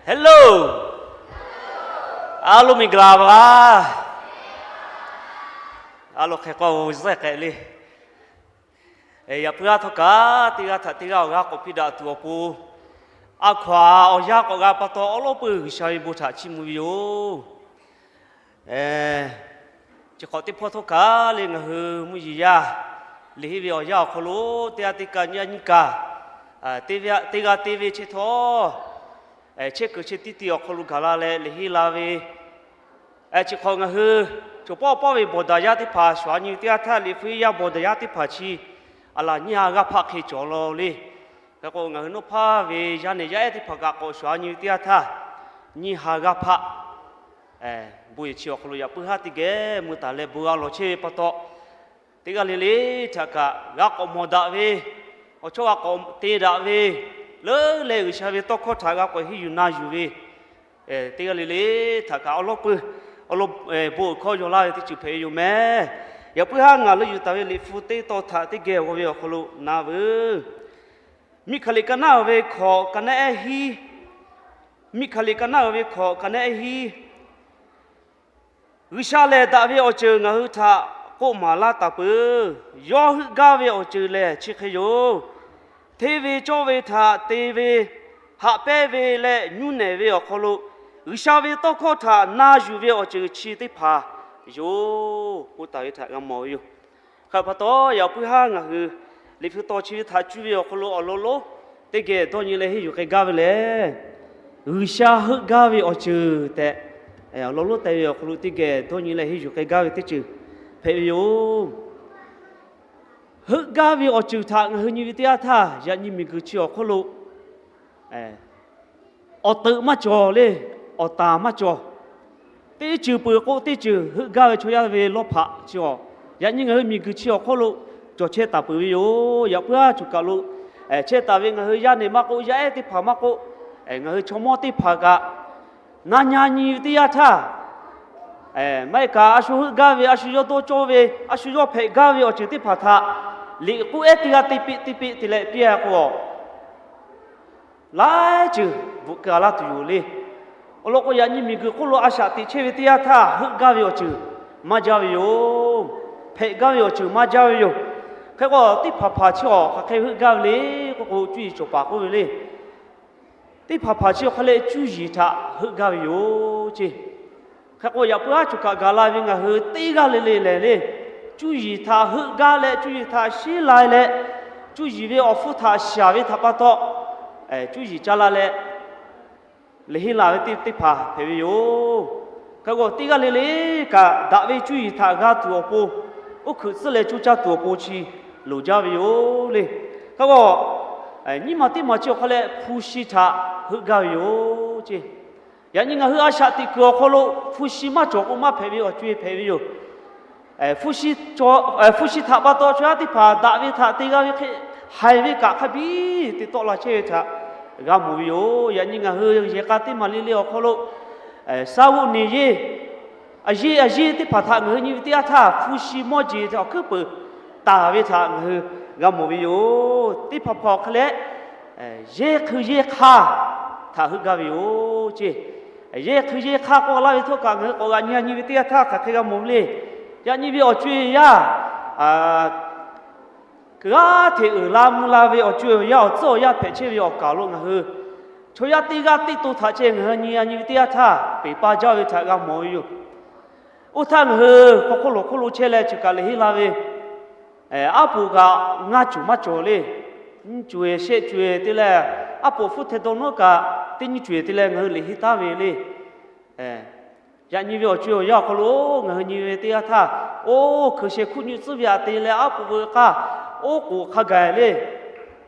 Hello, a loˉ miˬ gaˬ la va. A loˉ hk'e k'o, zehˬ k'ehꞈ le. Yaꞈ puiˉ haˉ htawˇ kaꞈ teˇ g'aˇ htaꞈ teˇ g'aˇ awˬ g'aˇ k'awꞈ piˇ daꞈ tuˬ awˬ pon, a hkaw aˬ awˬ yanˇ k'awꞈ g'a pa taw, awˉ lawˉ peuˬ G'uiˬsha ve bon htaꞈ chiˇ mvuh ve yoˬ. Chi hk'awꞈ teˇ hpawˇ htawˇ kaꞈ le, ngaˬ hui mvuhˇ yeˬ yaˇ liꞈ henˇ ve awˬ yanˇ awˬ hk'aw lo teˇ g'aˇ teˇ kaꞈ nyiˇ g'aˇ nyiˇ kaꞈ, teˇ g'aˇ teˇ ve chi htawˇ, chehˇ kuiˬ chi teˇ ti awˬ hk'aw lo gaˬ la leh liꞈ henˇ la ve, chi hk'awꞈ ngaˬ hui cawˬ pawˆ pawˆ ve bawˬ daꞈ yaˇ teˇ hpaˍ, shuˍ a nyi ve teˇ g'aˇ htaˇ liꞈ hpu yaˇ bawˬ daꞈ yaˇ teˇ hpaˍ chi, aˬ laˬ nyiˇ ha g'aˇ hpaˆ hk'e cawˬ la le. Hk'e k'o, ngaˬ hui nawˉ hpaˇ ve yaˇ nehˬ yaˇ ehˉ teˇ hpaˍ kaꞈ k'awꞈ shuˍ a nyi ve teˇ g'aˇ htaˇ, nyiˇ ha g'aˇ hpaˆ bon yehˬ chi awˬ hk'aw lo yaꞈ puiˉ haˉ teˇ geh mui taˍ leh bon g'a lawˬ chehˇ ve pa taw, teˇ g'aˇ le le htaꞈ kaꞈ g'a k'awꞈ mawˬ daꞈ ve, awˬ chawˇ g'a k'awꞈ te daꞈ ve, leuˉ leh G'uiˬsha ve tawˇ hkawˇ htaꞈ g'a k'awꞈ henˇ yuˬ na yuˬ ve, teˇ g'aˇ le le htaꞈ kaꞈ awˉ lawˉ peuˬ awˬ lawn bon uiˍ hkawˇ yaw laˇ ve teˇ ceuˬ hpehꞈ ve yoˬ meh. Yaꞈ puiˉ haˉ ngaˬ leuˆ yuˬ taˍ ve liꞈ hpu teˇ tawn htaꞈ teˇ geh awˬ g'aw ve awˬ hk'aw lo na veuˬ. Miˆ hkaˍ liꞈ ka naˉ uiˍ ve hkawꞈ ka naˉ ehˉ hiˉ, Miˆ hkaˍ liꞈ ka naˉ uiˍ ve hkawꞈ ka naˉ ehˉ hiˉ. G'uiˬsha lehˬ daꞈ ve awˬ ceuˬ ngaˬ hui htaꞈ k'oˆ maˍ laˇ taˍ peuˬ. Yawˇ heuˆ gaˇ ve awˬ ceuˬ lehˬ chi hk'e yoˬ. Hteˇ ve cawˇ ve htaꞈ te ve, haꞈ pehnˇ ve leh nyuˇ nehˬ ve awˬ hk'aw lo G'uiˬsha ve tawˇ hkawˇ htaꞈ na yuˬ ve awˬ ceuˬ chi teˇ hpaˍ yoˬ k'oˆ taˍ ve htaꞈ g'a mawˬ ve yoˬ. Hk'e pa taw, yaꞈ puiˉ haˉ ngaˬ hui liꞈ hpu taw chi ve htaꞈ cuˇ ve awˬ hk'aw lo awˬ lawn lonˉ teˇ geh dawˇ nyi leh henˇ yuˬ k'ai gaˇ ve lehˬ, G'uiˬsha heuˆ gaˇ ve awˬ ceuˬ tehꞈ, awˬ lawn lonˉ te ve awˬ hk'aw lo teˇ geh dawˇ nyi leh henˇ yuˬ k'ai gaˇ ve teˇ ceuˬ hpehꞈ ve yoˬ. Heuˆ gaˇ ve awˬ ceuˬ htaꞈ ngaˬ hui nyi ve teˇ yanˇ htaˇ, yaꞈ nyi miˬguiˬ chi awˬ hk'oˆ lo awˬ teuꞈ maˇ cawˬ le, awˬ taˍ maˇ cawˬ. Teˇ ceuˬ peuˬ k'o teˇ ceuˬ heuˆ gaˇ ve chaw yaˇ ve lawˇ hpaꞈ chi awˬ, yaꞈ nyi ngaˬ hui miˬguiˬ chi awˬ hk'oˆ lo cawˬ chehˇ taˍ peuˬ ve yoˬ. Yaꞈ puiˉ haˉ choˬ kaˬ lo chehˇ taˍ ve ngaˬ hui yaˇ nehˬ maˇ k'oˆ, yaˇ ehˉ teˇ hpaˍ maˇ k'oˆ, ngaˬ hui chaw mawˇ teˇ hpaˍ kaꞈ na nyi nyi ve teˇ yanˇ htaˇ, maˇ heˆ kaꞈ a shu heuˆ gaˇ ve, a shu yawˇ dawˇ cawˇ ve, a shu yawˇ hpehꞈ gaˇ ve awˬ ceuˬ teˇ hpaˍ htaꞈ liꞈ k'oˆ ehˉ teˇ g'aˇ teˇ piˆ teˇ piˆ te leh piˇ a k'o, laiˉ ceuˬ bvuhꞈ ka laˇ tuˬ yoˬ le. Awˬ lawn k'o, yaꞈ nyi miˬguiˬ hk'oˆ lo a shaꞈ teꞈ chehˇ ve teˇ yanˇ htaˇ heuˆ gaˇ ve awˬ ceuˬ maˇ jaˇ ve yoˬ. Hpehꞈ gaˇ ve awˬ ceuˬ maˇ jaˇ ve yoˬ. Hk'e k'o, teˇ hpaˍ hpaˍ chi awˬ hk'aˬ hk'e heuˆ gaˇ ve le k'oˆ k'o, cuˇ yiˍ cawˬ paˍ k'oˆ ve le. Teˇ hpaˍ hpaˍ chi awˬ hk'a leh cuˇ yiˍ htaꞈ heuˆ gaˇ ve yoˬ ceˇ. Hk'e k'o, yaꞈ puiˉ haˉ choˬ kaꞈ gaˬ la ve ngaˬ hui teˇ g'aˇ le le lehˬ le, cuˇ yiˍ htaꞈ heuˆ gaˇ leh cuˇ yiˍ htaꞈ sheˉ lai leh, cuˇ yiˍ ve awˬ hpfuhˇ htaꞈ shaˍ ve htaꞈ pa taw, cuˇ yiˍ caˇ la leh liꞈ henˇ la ve teˇ teˇ hpaˍ hpehꞈ ve yoˬ. Hk'e k'o, teˇ g'aˇ le le kaꞈ daꞈ ve cuˇ yiˍ htaꞈ g'a tuˬ awˬ pon, oˇ hkeuꞈ tcuhˉ leh coˇ caˇ tuˬ awˬ pon chi loˍ jaˇ ve yoˬ le. Hk'e k'o, nyiˇ maˬ teˇ maˬ chi awˬ hk'a leh hpu shi htaꞈ heuˆ gaˇ ve yoˬ ceˇ. Yaꞈ nyi ngaˬ hui a shaꞈ teꞈ kuiˬ awˬ hk'aw lo hpu shi maˇ cawˬ k'o maˇ hpehꞈ ve awˬ co-e hpehꞈ ve yoˬ. Hpu shi htaꞈ pa taw chaw yaˇ teˇ hpaˍ daꞈ ve htaꞈ te g'a ve hk'e, haiˬ ve kaꞈ hk'a biˇ te tawˆ la chehˇ ve htaꞈ g'a mawˬ ve yoˬ. Yaꞈ nyi ngaˬ hui yehˬ k'a teˇ maˬ le le awˬ hk'aw lo, saˍ g'uˆ neˬ yeˇ, a yeˇ a yeˇ teˇ hpaˍ htaꞈ ngaˬ hui nyi ve teˇ yanˇ htaˇ, hpu shi mawˇ jeˬ awˬ hkuiˉ peuˬ taˍ ve htaꞈ ngaˬ hui g'a mawˬ ve yoˬ. Teˇ hpaˍ hpaˍ awˬ hk'a leh, yehˇ hk'eun yehˇ hk'aˇ htaꞈ heuˆ gaˇ ve yoˬ ceˇ. Yehˇ hk'eun yehˇ hk'aˇ k'oˆ laˇ ve htawˇ kaꞈ ngaˬ hui k'awꞈ g'aꞈ nyi nyi ve teˇ yanˇ htaˇ hk'aˬ hk'e g'a mawˬ ve le. Yaꞈ nyi ve awˬ co-e yaˇ, g'aˇ hteꞈ uiˍ la mvuh la ve awˬ co-e awˬ yanˇ awˬ tcuhˉ awˬ yanˇ hpehꞈ chehˇ ve awˬ kaˍ lo ngaˬ hui chaw yaˇ teˇ g'aˇ teˇ to htaꞈ ceh ngaˬ hui nyi a nyi ve teˇ yanˇ htaˇ peˬ pa jaˇ ve htaꞈ g'a mawˬ ve yoˬ. Oˇ htaˇ ngaˬ hui hk'aw hk'oˆ lo hk'oˆ lo chehˇ leh chi kaꞈ liꞈ henˇ la ve, aˉ poꞈ kaꞈ ngaˇ cuˬ maˇ cawˬ le. Nyiˇ cuˬ-e shehˆ cuˬ-e te leh, aˉ poꞈ hpfuhˇ hteh dawˇ nawˉ kaꞈ teˇ nyiˇ cuˬ-e te leh ngaˬ hui liꞈ henˇ taˉ ve le. Yaꞈ nyi ve awˬ co-e awˬ yanˇ awˬ hk'aw lo ngaˬ hui nyi ve teˇ yanˇ htaˇ, oˇ hkeuꞈ shehˍ hkuˆ nyi tcuhˉ ve aꞈ te leh aˉ poꞈ veu k'aˇ, oˉ k'oˍ hk'a gaˬ le.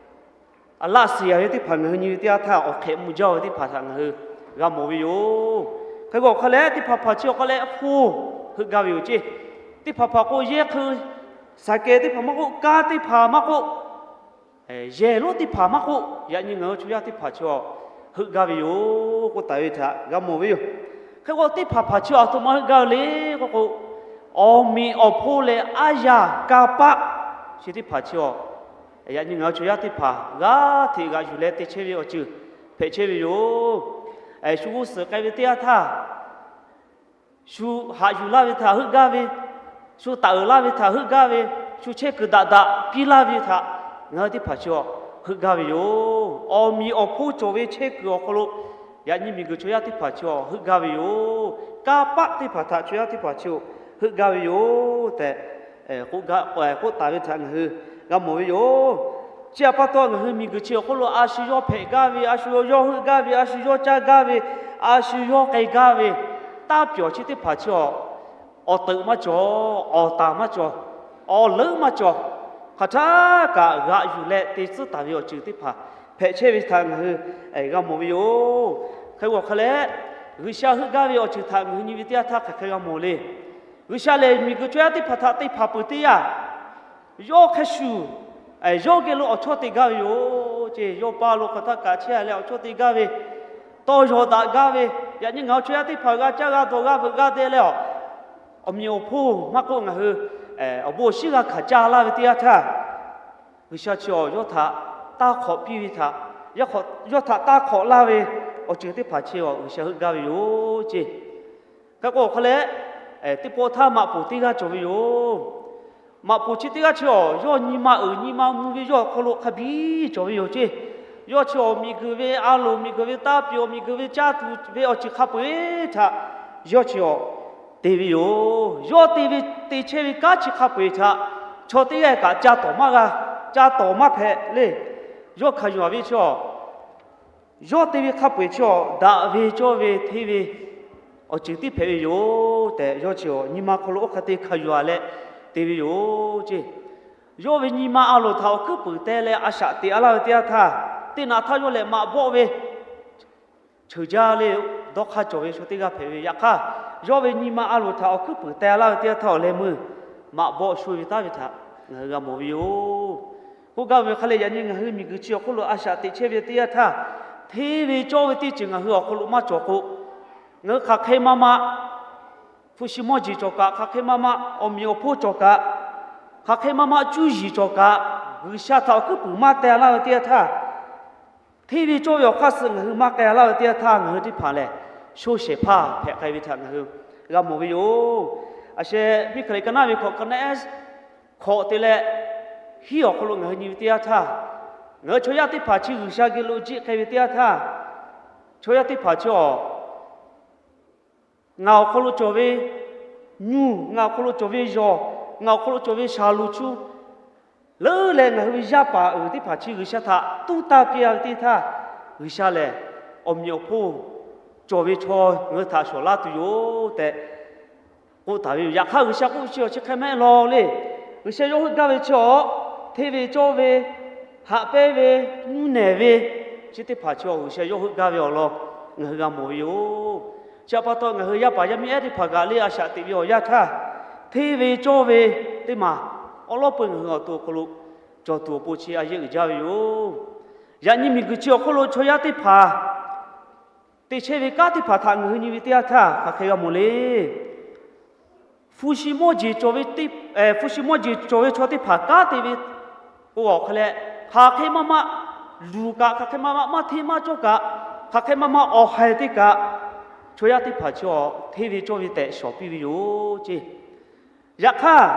A laˆ siˍ a ve teˇ hpaˍ ngaˬ hui nyi ve teˇ yanˇ htaˇ, awˬ hk'ehꞈ mvuh jaˇ ve teˇ hpaˍ htaꞈ ngaˬ hui g'a mawˬ ve yoˬ. Hk'e k'o, awˬ hk'a leh teˇ hpaˍ hpaˍ chi awˬ hk'a leh hpu heuˆ gaˇ ve yoˬ ceˇ. Teˇ hpaˍ hpaˍ k'o, yehˇ hk'eun saˍ kehˬ teˇ hpaˍ maˇ k'oˆ, kanˉ teˇ hpaˍ maˇ k'oˆ, yehˬ lonˉ teˇ hpaˍ maˇ k'oˆ, yaꞈ nyi ngaˬ hui chaw yaˇ teˇ hpaˍ chi awˬ heuˆ gaˇ ve yoˬ k'oˆ taˍ ve htaꞈ g'a mawˬ ve yoˬ. Hk'e k'o, teˇ hpaˍ hpaˍ chi awˬ htoꞈ ma heuˆ gaˇ ve le k'oˆ k'o, awˬ meꞈ awˬ hponˇ leh aˉ yaˇ kanˇ paˆ chi teˇ hpaˍ chi awˬ, yaꞈ nyi ngaˬ hui chaw yaˇ teˇ hpaˍ g'aˇ hteꞈ g'aꞈ yuˬ leh te chehˇ ve awˬ ceuˬ hpehꞈ chehˇ ve yoˬ. shu g'uˇ suhˍ k'ai ve teˇ yanˇ htaˇ, shu haꞈ yuˬ laˇ ve htaꞈ heuˆ gaˇ ve, shu taˍ uiˍ laˇ ve htaꞈ heuˆ gaˇ ve, shu chehˇ kuiˬ daꞈ daꞈ piˇ laˇ ve htaꞈ ngaˬ hui teˇ hpaˍ chi awˬ heuˆ gaˇ ve yoˬ. Awˬ meꞈ awˬ hponˇ cawˬ ve chehˇ kuiˬ awˬ hk'aw lo yaꞈ nyi miˬguiˬ chaw yaˇ teˇ hpaˍ chi awˬ heuˆ gaˇ ve yoˬ. Kanˇ paˆ teˇ hpaˍ htaꞈ chaw yaˇ teˇ hpaˍ chi awˬ heuˆ gaˇ ve yoˬ tehꞈ k'oˆ taˍ ve htaꞈ ngaˬ hui g'a mawˬ ve yoˬ. Chi htaꞈ pa taw, ngaˬ hui miˬguiˬ chi awˬ hk'oˆ lo a shu yawˇ hpehꞈ gaˇ ve, a shu yawˇ heuˆ gaˇ ve, a shu yawˇ caˇ gaˇ ve, a shu yawˇ k'ai gaˇ ve, taˇ pyawˬ chi teˇ hpaˍ chi awˬ, awˬ teuꞈ maˇ cawˬ, awˬ taˍ maˇ cawˬ, awˬ leuˉ maˇ cawˬ, hk'aˬ htaˇ kaꞈ g'aꞈ yuˬ leh te tcuhˉ taˍ ve awˬ ceuˬ teˇ hpaˍ hpehꞈ chehˇ ve htaꞈ ngaˬ hui g'a mawˬ ve yoˬ. Hk'e k'o hk'a leh, G'uiˬsha heuˆ gaˇ ve awˬ ceuˬ htaꞈ ngaˬ hui nyi ve teˇ yanˇ htaˇ hk'aˬ hk'e g'a mawˬ le. G'uiˬsha lehˬ miˬguiˬ chaw yaˇ teˇ hpaˍ htaꞈ te hpanˍ peuˬ teˇ yanˇ, yawˇ hk'a shuˍ, yawˇ geh lo awˬ chawˇ te gaˇ ve yoˬ ceˇ. Yawˇ pa lo hk'aˬ htaˇ kaꞈ chehˇ leh awˬ chawˇ te gaˇ ve, tawˇ yaw daꞈ gaˇ ve, yaꞈ nyi ngaˬ hui chaw yaˇ teˇ hpaˍ g'a caˇ g'a dawˬ g'a veuꞈ g'a deh leh, awˬ meꞈ awˬ hponˇ maˇ k'oˆ, ngaˬ hui awˬ bon awˬ shinˉ g'a hkanˍ caˇ laˇ ve teˇ yanˇ htaˇ, G'uiˬsha chi awˬ yawˇ htaꞈ taˇ hk'awꞈ piˇ ve htaꞈ, yawˇ htaꞈ taˇ hk'awꞈ laˇ ve awˬ ceuˬ teˇ hpaˍ chi awˬ G'uiˬsha heuˆ gaˇ ve yoˬ ceˇ. Hk'e k'o hk'a leh, teˇ pawˆ htaˇ maꞈ poˍ teˇ g'aˇ cawˬ ve yoˬ. Maꞈ poˍ chi teˇ g'aˇ chi awˬ yawˇ nyi ma uiˍ nyi ma mvuh ve yawˇ awˬ hk'aw lo hk'a biˇ cawˬ ve yoˬ ceˇ. Yawˇ chi awˬ miˬguiˬ ve a loˍ, miˬguiˬ ve taˇ pyawˬ, miˬguiˬ ve caˇ tuˬ ve awˬ ceuˬ hk'a peu-eˬ htaꞈ yawˇ chi awˬ te ve yoˬ. Yawˇ te ve te chehˇ ve kanˉ chi hk'a peu-eˬ htaꞈ chaw teˇ g'aˇ kaꞈ ca tawˍ maˇ g'a, ca tawˍ maˇ hpehꞈ le. Yawˇ hkanˍ yuˬ ve chi awˬ, yawˇ te ve hk'a peu-eˬ chi awˬ daꞈ ve cawˇ ve hteˇ ve awˬ ceuˬ tiˉ hpehꞈ ve yoˬ tehꞈ, yawˇ chi awˬ nyi ma hk'aw lo oˇ hk'e te hkanˍ yuˬ leh te ve yoˬ ceˇ. Yawˇ ve nyi ma a loˍ htaꞈ awˬ hkuiˉ puiˍ teh leh a shaꞈ teꞈ laˇ ve teˇ yanˇ htaˇ, teˇ naꞈ htaˇ yawˇ lehˬ maꞈ bawˆ ve cheuˬ jaˇ le, dawˇ hk'aˇ cawˬ ve chaw teˇ g'aˇ hpehꞈ ve. Yaꞈ hk'aˇ, yawˇ ve nyi ma a loˍ htaꞈ awˬ hkuiˉ puiˍ teh laˇ ve teˇ yanˇ htaˇ awˬ leh meuˇ maꞈ bawˆ sho ve taˉ ve htaꞈ ngaˬ hui g'a mawˬ ve yoˬ. K'oˆ gaˇ ve hk'a leh, yaꞈ nyi ngaˬ hui miˬguiˬ chi awˬ hk'oˆ lo a shaꞈ teꞈ chehˇ ve teˇ yanˇ htaˇ, hteˇ ve cawˇ ve teˇ ceuˬ ngaˬ hui awˬ hk'aw lo maˇ cawˬ k'o, ngaˬ hui hk'aˬ hk'e ma ma hpu shi mawˇ jeˬ cawˬ kaꞈ, hk'aˬ hk'e ma ma awˬ meꞈ awˬ hponˇ cawˬ kaꞈ, hk'aˬ hk'e ma ma cuˇ yiˍ cawˬ kaꞈ, G'uiˬsha htaꞈ awˬ hkuiˉ puiˍ maˇ teh laˇ ve teˇ yanˇ htaˇ, hteˇ ve cawˇ ve awˬ hk'aˇ suh ngaˬ hui maˇ k'ai laˇ ve teˇ yanˇ htaˇ, ngaˬ hui teˇ hpaˍ lehˬ sho shehˍ hpaˇ hpehꞈ k'ai ve htaꞈ ngaˬ hui g'a mawˬ ve yoˬ. A sheh, miˬ hkaˍ liꞈ ka naˉ ve hkawꞈ ka naˉ hkawꞈ te leh hiˉ awˬ hk'aw lo ngaˬ hui nyi ve teˇ yanˇ htaˇ, ngaˬ hui chaw yaˇ teˇ hpaˍ chi G'uiˬsha geh lo jiˆ k'ai ve teˇ yanˇ htaˇ, chaw yaˇ teˇ hpaˍ chi awˬ ngaˬ awˬ hk'aw lo cawˬ ve nyuˇ, ngaˬ awˬ hk'aw lo cawˬ ve yawˬ, ngaˬ awˬ hk'aw lo cawˬ ve shaˍlonˍ chu leuˉ leh ngaˬ hui ve yaˇ paˍ uiˍ teˇ hpaˍ chi G'uiˬsha htaꞈ tuˉ taˇ piˇ-a ve teˇ htaˇ, G'uiˬsha lehˬ awˬ meꞈ awˬ hponˇ cawˬ ve chaw ngaˬ hui htaꞈ shawˍ laˇ tuˬ yoˬ tehꞈ k'oˆ taˍ ve yoˬ. Yaꞈ hk'aˇ, G'uiˬsha k'oˆ chi awˬ chi hk'e mehˆ law le. G'uiˬsha yawˇ heuˆ gaˇ ve chi awˬ hteˇ ve cawˇ ve, haꞈ pehnˇ ve, nuˇ nehˬ ve, chi teˇ hpaˍ chi awˬ G'uiˬsha yawˇ heuˆ gaˇ ve awˬ lawn ngaˬ hui g'a mawˬ ve yoˬ. Chi htaꞈ pa taw, ngaˬ hui yaˇ paˍ yaˇ miˇ ehˉ teˇ hpaˍ kaꞈ le a shaꞈ teꞈ ve awˬ yanˇ htaˇ, hteˇ ve cawˇ ve teˇ maˬ awˉ lawˉ peu ngaˬ hui awˬ to awˬ hk'aw lo cawˬ tuˬ awˬ pon chi a yehˉ uiˍ jaˇ ve yoˬ. Yaꞈ nyi miˬguiˬ chi awˬ hk'oˆ lo chaw yaˇ teˇ hpaˍ te chehˇ ve kanˉ teˇ hpaˍ htaꞈ ngaˬ hui nyi ve teˇ yanˇ htaˇ hk'aˬ hk'e g'a mawˬ le. Hpu shi mawˇ jeˬ cawˬ ve teˇ, hpu shi mawˇ jeˬ cawˬ ve chaw teˇ hpaˍ kanˉ te ve k'o, awˬ hk'a leh, hk'aˬ hk'e maˇ maˇ luˬ kaꞈ, hk'aˬ hk'e maˇ maˇ maˇ hteˇ maˇ cawˇ kaꞈ, hk'aˬ hk'e maˇ maˇ awˬ haiˬ teˇ kaꞈ, chaw yaˇ teˇ hpaˍ chi awˬ hteˇ ve cawˇ ve tehꞈ shawˍ piˇ ve yoˬ ceˇ. Yaꞈ hk'aˇ,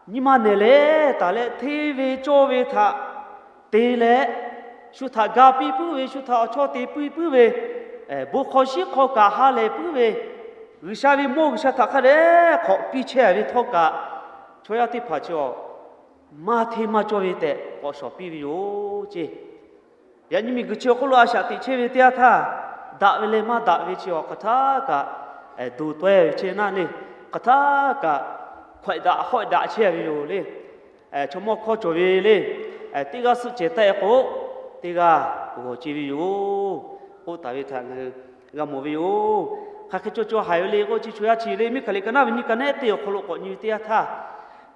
nyi ma nehˬ leh taˍ leh hteˇ ve cawˇ ve htaꞈ te leh, shu htaꞈ ga piˇ puiˉ ve, shu htaꞈ awˬ chawˇ te piˇ puiˉ ve, bon hk'aw shiˉ hk'aw kaꞈ ha lehˬ puiˉ ve, G'uiˬsha ve mawˇ G'uiˬsha htaꞈ hk'a dehꞈ hk'awꞈ piˇ chehˇ ve htawˇ kaꞈ, chaw yaˇ teˇ hpaˍ chi awˬ maˇ hteˇ maˇ cawˇ ve tehꞈ k'awꞈ shawˍ piˇ ve yoˬ ceˇ. Yaꞈ nyi miˬguiˬ chi awˬ hk'oˆ lo a shaꞈ teꞈ chehˇ ve teˇ yanˇ htaˇ, daꞈ ve leh maˇ daꞈ ve chi awˬ hk'aˬ htaˇ kaꞈ, duˬ tawehˇ ve chehˇ naˆ le, hk'aˬ htaˇ kaꞈ hkawehꞈ daꞈ hawehꞈ daꞈ chehˇ ve yoˬ le. Chaw mawˇ hkawˇ cawˬ ve le, teˇ g'aˇ suhˆ cehˬ taˆ-e k'o, teˇ g'aˇ g'awˬ ce ve yoˬ. K'oˆ taˍ ve htaꞈ ngaˬ hui g'a mawˬ ve yoˬ. Hk'aˬ hk'e cawˬ cawˬ haiˬ ve le k'oˆ chi, chaw yaˇ chi le miˬ hkaˍ liꞈ ka naˉ ve nyi ka nehˉ teˇ awˬ hk'aw lo k'awꞈ nyi ve teˇ yanˇ htaˇ,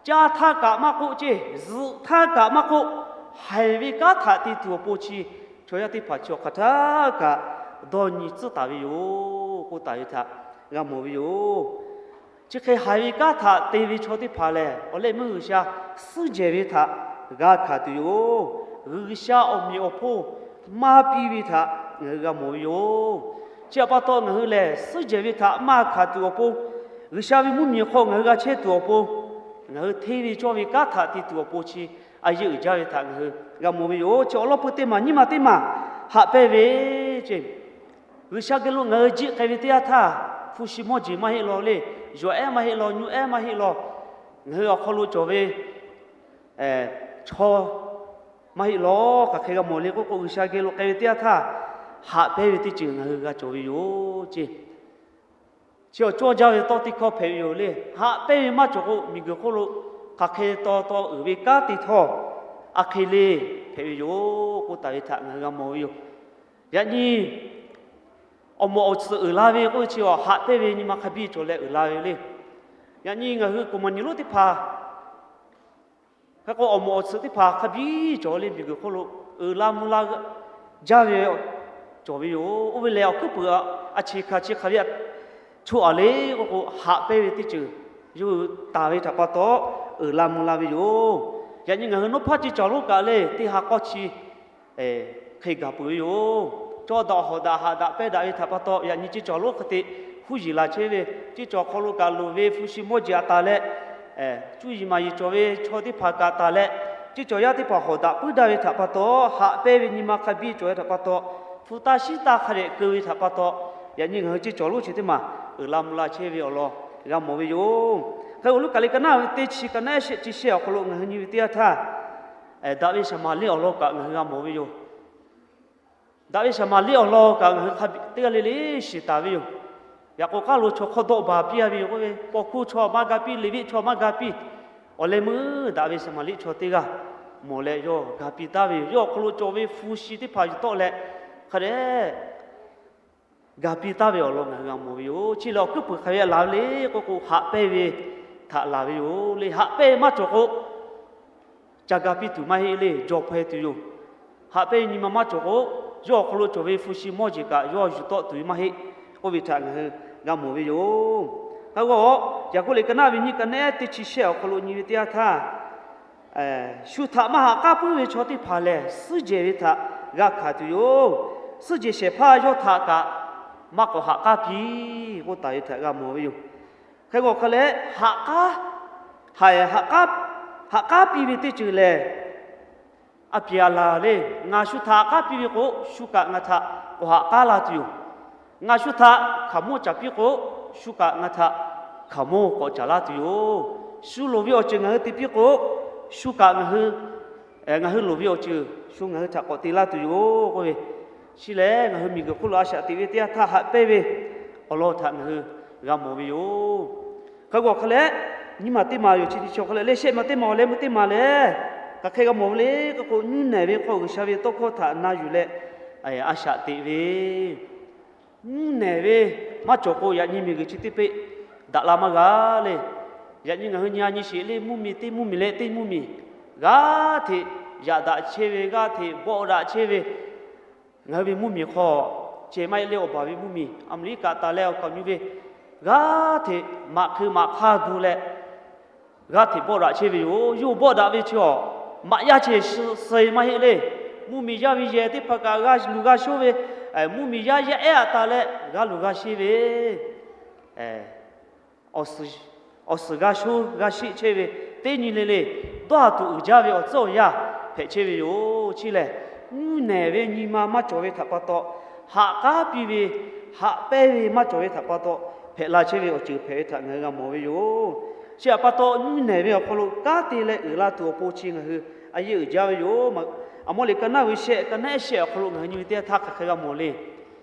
caˇ htaˇ kaꞈ maˇ k'oˆ ceˇ, zuhꞈ htaˇ kaꞈ maˇ k'oˆ, haiˬ ve kanˉ htaꞈ te tuˬ awˬ pon chi chaw yaˇ teˇ hpaˍ chi awˬ hk'aˬ htaˇ kaꞈ dawˇ nyi tcuhˉ taˍ ve yoˬ. K'oˆ taˍ ve htaꞈ g'a mawˬ ve yoˬ. Chi hk'e haiˬ ve kanˉ htaꞈ te ve chaw teˇ hpaˍ lehˬ, awˬ leh meuˇ G'uiˬsha suhˉ jehˬ ve htaꞈ g'a hkanˍ tuˬ yoˬ. G'uiˬsha awˬ meꞈ awˬ hponˇ maˇ piˇ ve htaꞈ ngaˬ hui g'a mawˬ ve yoˬ. Chi htaꞈ pa taw ngaˬ hui lehˬ, suhˉ jehˬ ve htaꞈ maˇ hkanˍ tuˬ awˬ pon, G'uiˬsha ve mvuhˇmiˬ hk'aw ngaˬ hui g'a chehˇ tuˬ awˬ pon, ngaˬ hui hteˇ ve cawˇ ve kanˉ htaꞈ te tuˬ awˬ pon chi a yeˇ uiˍ jaˇ ve htaꞈ ngaˬ hui g'a mawˬ ve yoˬ. Chi awˬ lawn pui teˇ maˬ nyiˇ maˬ teˇ maˬ haꞈ pehnˇ ve ceˇ. G'uiˬsha geh lo ngaˬ hui jiˆ k'ai ve teˇ yanˇ htaˇ, hpu shi mawˇ jeˬ maˇ heˆ law le, yawˬ ehˉ maˇ heˆ law, nyu ehˉ maˇ heˆ law, ngaˬ hui awˬ hk'aw lo cawˬ ve chaw maˇ heˆ law, hk'aˬ hk'e g'a mawˬ le k'oˆ k'o, G'uiˬsha geh lo k'ai ve teˇ yanˇ htaˇ, haꞈ pehnˇ ve teˇ ceuˬ ngaˬ hui g'a cawˬ ve yoˬ ceˇ. Chi awˬ cawˇ jaˇ ve tawˇ teˇ hkawˇ hpehꞈ ve yoˬ le. Haꞈ pehnˇ ve maˇ cawˬ k'o, miˬguiˬ hk'oˆ lo hk'aˬ hk'e taw taw uiˍ ve kanˉ te htawˇ, a hk'e le hpehꞈ ve yoˬ k'oˆ taˍ ve htaꞈ ngaˬ hui g'a mawˬ ve yoˬ. Yaꞈ nyi awˬ mawˬ awˬ tsuhꞈ uiˍ la ve k'oˆ ve chi, haꞈ pehnˇ ve nyi ma hk'a biˇ cawˬ leh uiˍ la ve le. Yaꞈ nyi ngaˬ hui ကိုယ်မုၢ်နုာ် lonˉ teˇ hpaˍ hk'e k'o, awˬ mawˬ awˬ tsuhꞈ teˇ hpaˍ hk'a biˇ cawˬ le, miˬguiˬ hk'oˆ lo uiˍ la mvuh la jaˇ ve cawˬ ve yoˬ. Oˇ ve lehˬ, awˬ hkuiˉ puiˍ a chi hk'a chi hk'a ve a choˆ a le k'oˆ k'o, haꞈ pehnˇ ve teˇ ceuˬ yawˇ hui taˍ ve htaꞈ pa taw, uiˍ la mvuh la ve yoˬ. Yaꞈ nyi ngaˬ hui nawˉ hpaˇ ceˇ cawˬ lonˉ kaꞈ le, teˇ ha k'awˇ chi hk'e gaˬ peuˬ ve yoˬ. Cawˇ daꞈ hawˍ daꞈ haꞈ daꞈ pehnˇ daꞈ ve htaꞈ pa taw, yaꞈ nyi ceˇ cawˬ lonˉ hk'e te huˉ yiˍ la chehˇ ve, ceˇ cawˬ hk'aw lo kaꞈ loˍ ve hpu shi mawˇ jeˬ a taˍ leh, cuˇ yiˍ maˍ yiˍ cawˬ ve chaw teˇ hpaˍ kaꞈ taˍ leh, ceˇ cawˬ yaˇ teˇ hpaˍ hawˍ daꞈ puiˉ daꞈ ve htaꞈ pa taw, haꞈ pehnˇ ve nyi ma hk'a biˇ cawˬ ve htaꞈ pa taw, hpu taˇ shiˉ taˇ hk'a dehꞈ keu ve htaꞈ pa taw, yaꞈ nyi ngaˬ hui ceˇ cawˬ lonˉ chi teˇ maˬ uiˍ la mvuh la chehˇ ve awˬ lawn g'a mawˬ ve yoˬ. Hk'e k'o, Luˉkaꞈ liꞈ ka naˆ ve teˇ chi ka naˆ shehˆ chi shehˆ awˬ hk'aw lo ngaˬ hui nyi ve teˇ yanˇ htaˇ, daꞈ ve shaˍ maˍ liˇ awˬ lawn kaꞈ ngaˬ hui g'a mawˬ ve yoˬ. Daꞈ ve shaˍ maˍ liˇ awˬ lawn kaꞈ ngaˬ hui hk'a teˇ g'aˇ le le shiˍ taˍ ve yoˬ. Yaꞈ k'o, k'aˉ lo chaw hk'awˇ dawˆ baˬ piˇ a ve yoˬ k'oˆ ve, paw hkuˇ chaw maˇ ga piˇ, Leˍviˆ chaw maˇ ga piˇ. Awˬ leh meuˇ daꞈ ve shaˍ maˍ liˇ chaw teˇ g'aˇ mawˬ leh yawˇ ga piˇ taˍ ve yoˬ. Yawˇ awˬ hk'aw lo cawˬ ve hpu shi teˇ hpaˍ yuˬ tawˆ leh, hk'a dehꞈ ga piˇ taˍ ve awˬ lawn ngaˬ hui g'a mawˬ ve yoˬ. Chi lehˬ, awˬ hkuiˉ puiˍ hk'aˬ ve a laˬ ve le k'oˆ k'o, haꞈ pehnˇ ve htaꞈ laˬ ve yoˬ le. Haꞈ pehnˇ ve maˇ cawˬ k'o, ca ga piˇ tuˬ maˇ heˆ le, jawˬ hpaweh tuˬ yoˬ. Haꞈ pehnˇ ve nyi ma maˇ cawˬ k'o, yawˇ awˬ hk'aw lo cawˬ ve hpu shi mawˇ jeˬ kaꞈ yawˇ yuˬ tawˆ tuˬ ve maˇ heˆ k'oˆ ve htaꞈ ngaˬ hui g'a mawˬ ve yoˬ. Hk'e k'o, Yaˍkoˆ liꞈ ka naˆ ve nyiˇ ka naˆ teˇ chi shehˆ awˬ hk'aw lo nyi ve teˇ yanˇ htaˇ, shu htaꞈ maˇ haꞈ k'aˉ puiˉ ve chaw teˇ hpaˍ lehˬ, suhˉ jehˬ ve htaꞈ g'a hkanˍ tuˬ yoˬ. Suhˉ jehˬ shehˍ hpaˇ yawˇ htaꞈ kaꞈ maˇ k'awꞈ haꞈ k'aˉ piˇ k'oˆ taˍ ve htaꞈ g'a mawˬ ve yoˬ. Hk'e k'o, hk'a leh haꞈ k'aˉ, haꞈ, haꞈ k'aˉ piˇ ve teˇ ceuˬ lehˬ, a piˍ a laˬ le. Ngaˬ shu htaꞈ haꞈ k'aˉ piˇ ve k'o, shu kaꞈ ngaˬ htaꞈ k'awꞈ haꞈ k'aˉ laˇ tuˬ yoˬ. Ngaˬ shu htaꞈ hkaoˍmonˇ caˍ piˇ k'o, shu kaꞈ ngaˬ htaꞈ hkaoˍmonˇ k'awꞈ caˍ laˇ tuˬ yoˬ. Shu loˍ ve awˬ ceuˬ ngaˬ hui te piˇ k'o, shu kaꞈ ngaˬ hui, ngaˬ hui loˍ ve awˬ ceuˬ shu ngaˬ hui htaꞈ k'awꞈ te laˇ tuˬ yoˬ k'oˆ ve. Chi lehˬ, ngaˬ hui miˬguiˬ hk'oˆ lo a shaꞈ teꞈ ve teˇ yanˇ htaˇ haꞈ pehnˇ ve awˬ lawn htaꞈ ngaˬ hui g'a mawˬ ve yoˬ. Hk'e k'o, hk'a leh nyiˇ maˬ teˇ maˬ yoˬ. Chi teˇ chi hk'a leh leh shehˆ maˬ teˇ maˬ awˬ leh meuˇ teˇ maˬ lehˬ, hk'aˬ hk'e g'a mawˬ ve le k'oˆ k'o, nuˇ nehˬ ve hk'aw G'uiˬsha ve tawˇ hkawˇ htaꞈ na yuˬ leh a shaꞈ teꞈ ve nuˇ nehˬ ve maˇ cawˬ k'o, yaꞈ nyi miˬguiˬ chi teˇ peˆ daꞈ la maˇ g'a le. Yaꞈ nyi ngaˬ hui nyi a nyi sheˍ le, mvuhˇmiˬ teˇ mvuhˇmiˬ leh teˇ mvuhˇmiˬ g'aˇ hteꞈ yaꞈ daꞈ chehˇ ve, g'aˇ hteꞈ bawˆ daꞈ chehˇ ve, ngaˬ hui ve mvuhˇmiˬ hk'aw ceh maˇ heˆ le, awˬ baˬ ve mvuhˇmiˬ Aˍmeˍriˆkaꞈ taˍ leh awˬ kaˍ nyi ve g'aˇ hteꞈ maꞈ hk'eu maꞈ hk'aˇ gu leh g'aˇ hteꞈ bawˆ daꞈ chehˇ ve yoˬ. Yawˇ bawˆ daꞈ ve chi awˬ maꞈ yaˇ ceh suh e maˇ heˆ le. Mvuhˇmiˬ yaˇ ve yehˬ teˇ hpaˍ kaꞈ g'a luˬ g'a shoˉ ve, mvuhˇmiˬ yaˇ yaˇ ehˉ a taˍ leh g'a luˬ g'a sheˉ ve awˬ suhˍ g'a shoˉ g'a sheˆ chehˇ ve teˇ nyi le le, dawˇ haˍ tuˬ uiˍ jaˇ ve awˬ tcuhˉ awˬ yanˇ hpehꞈ chehˇ ve yoˬ. Chi lehˬ, nuˇ nehˬ ve nyi ma maˇ cawˬ ve htaꞈ pa taw, haꞈ k'aˉ piˇ ve, haꞈ pehnˇ ve maˇ cawˬ ve htaꞈ pa taw, hpehꞈ la chehˇ ve awˬ ceuˬ hpehꞈ ve htaꞈ ngaˬ hui g'a mawˬ ve yoˬ. Chi htaꞈ pa taw, nuˇ nehˬ ve awˬ hk'aw lo kanˉ te leh uiˍ la tuˬ awˬ pon chi ngaˬ hui a yeˇ uiˍ jaˇ ve yoˬ. Aˍmawˇ liꞈ ka naˆ ve shehˆ, ka naˆ shehˆ awˬ hk'aw lo ngaˬ hui nyi ve teˇ yanˇ htaˇ hk'aˬ hk'e g'a mawˬ le.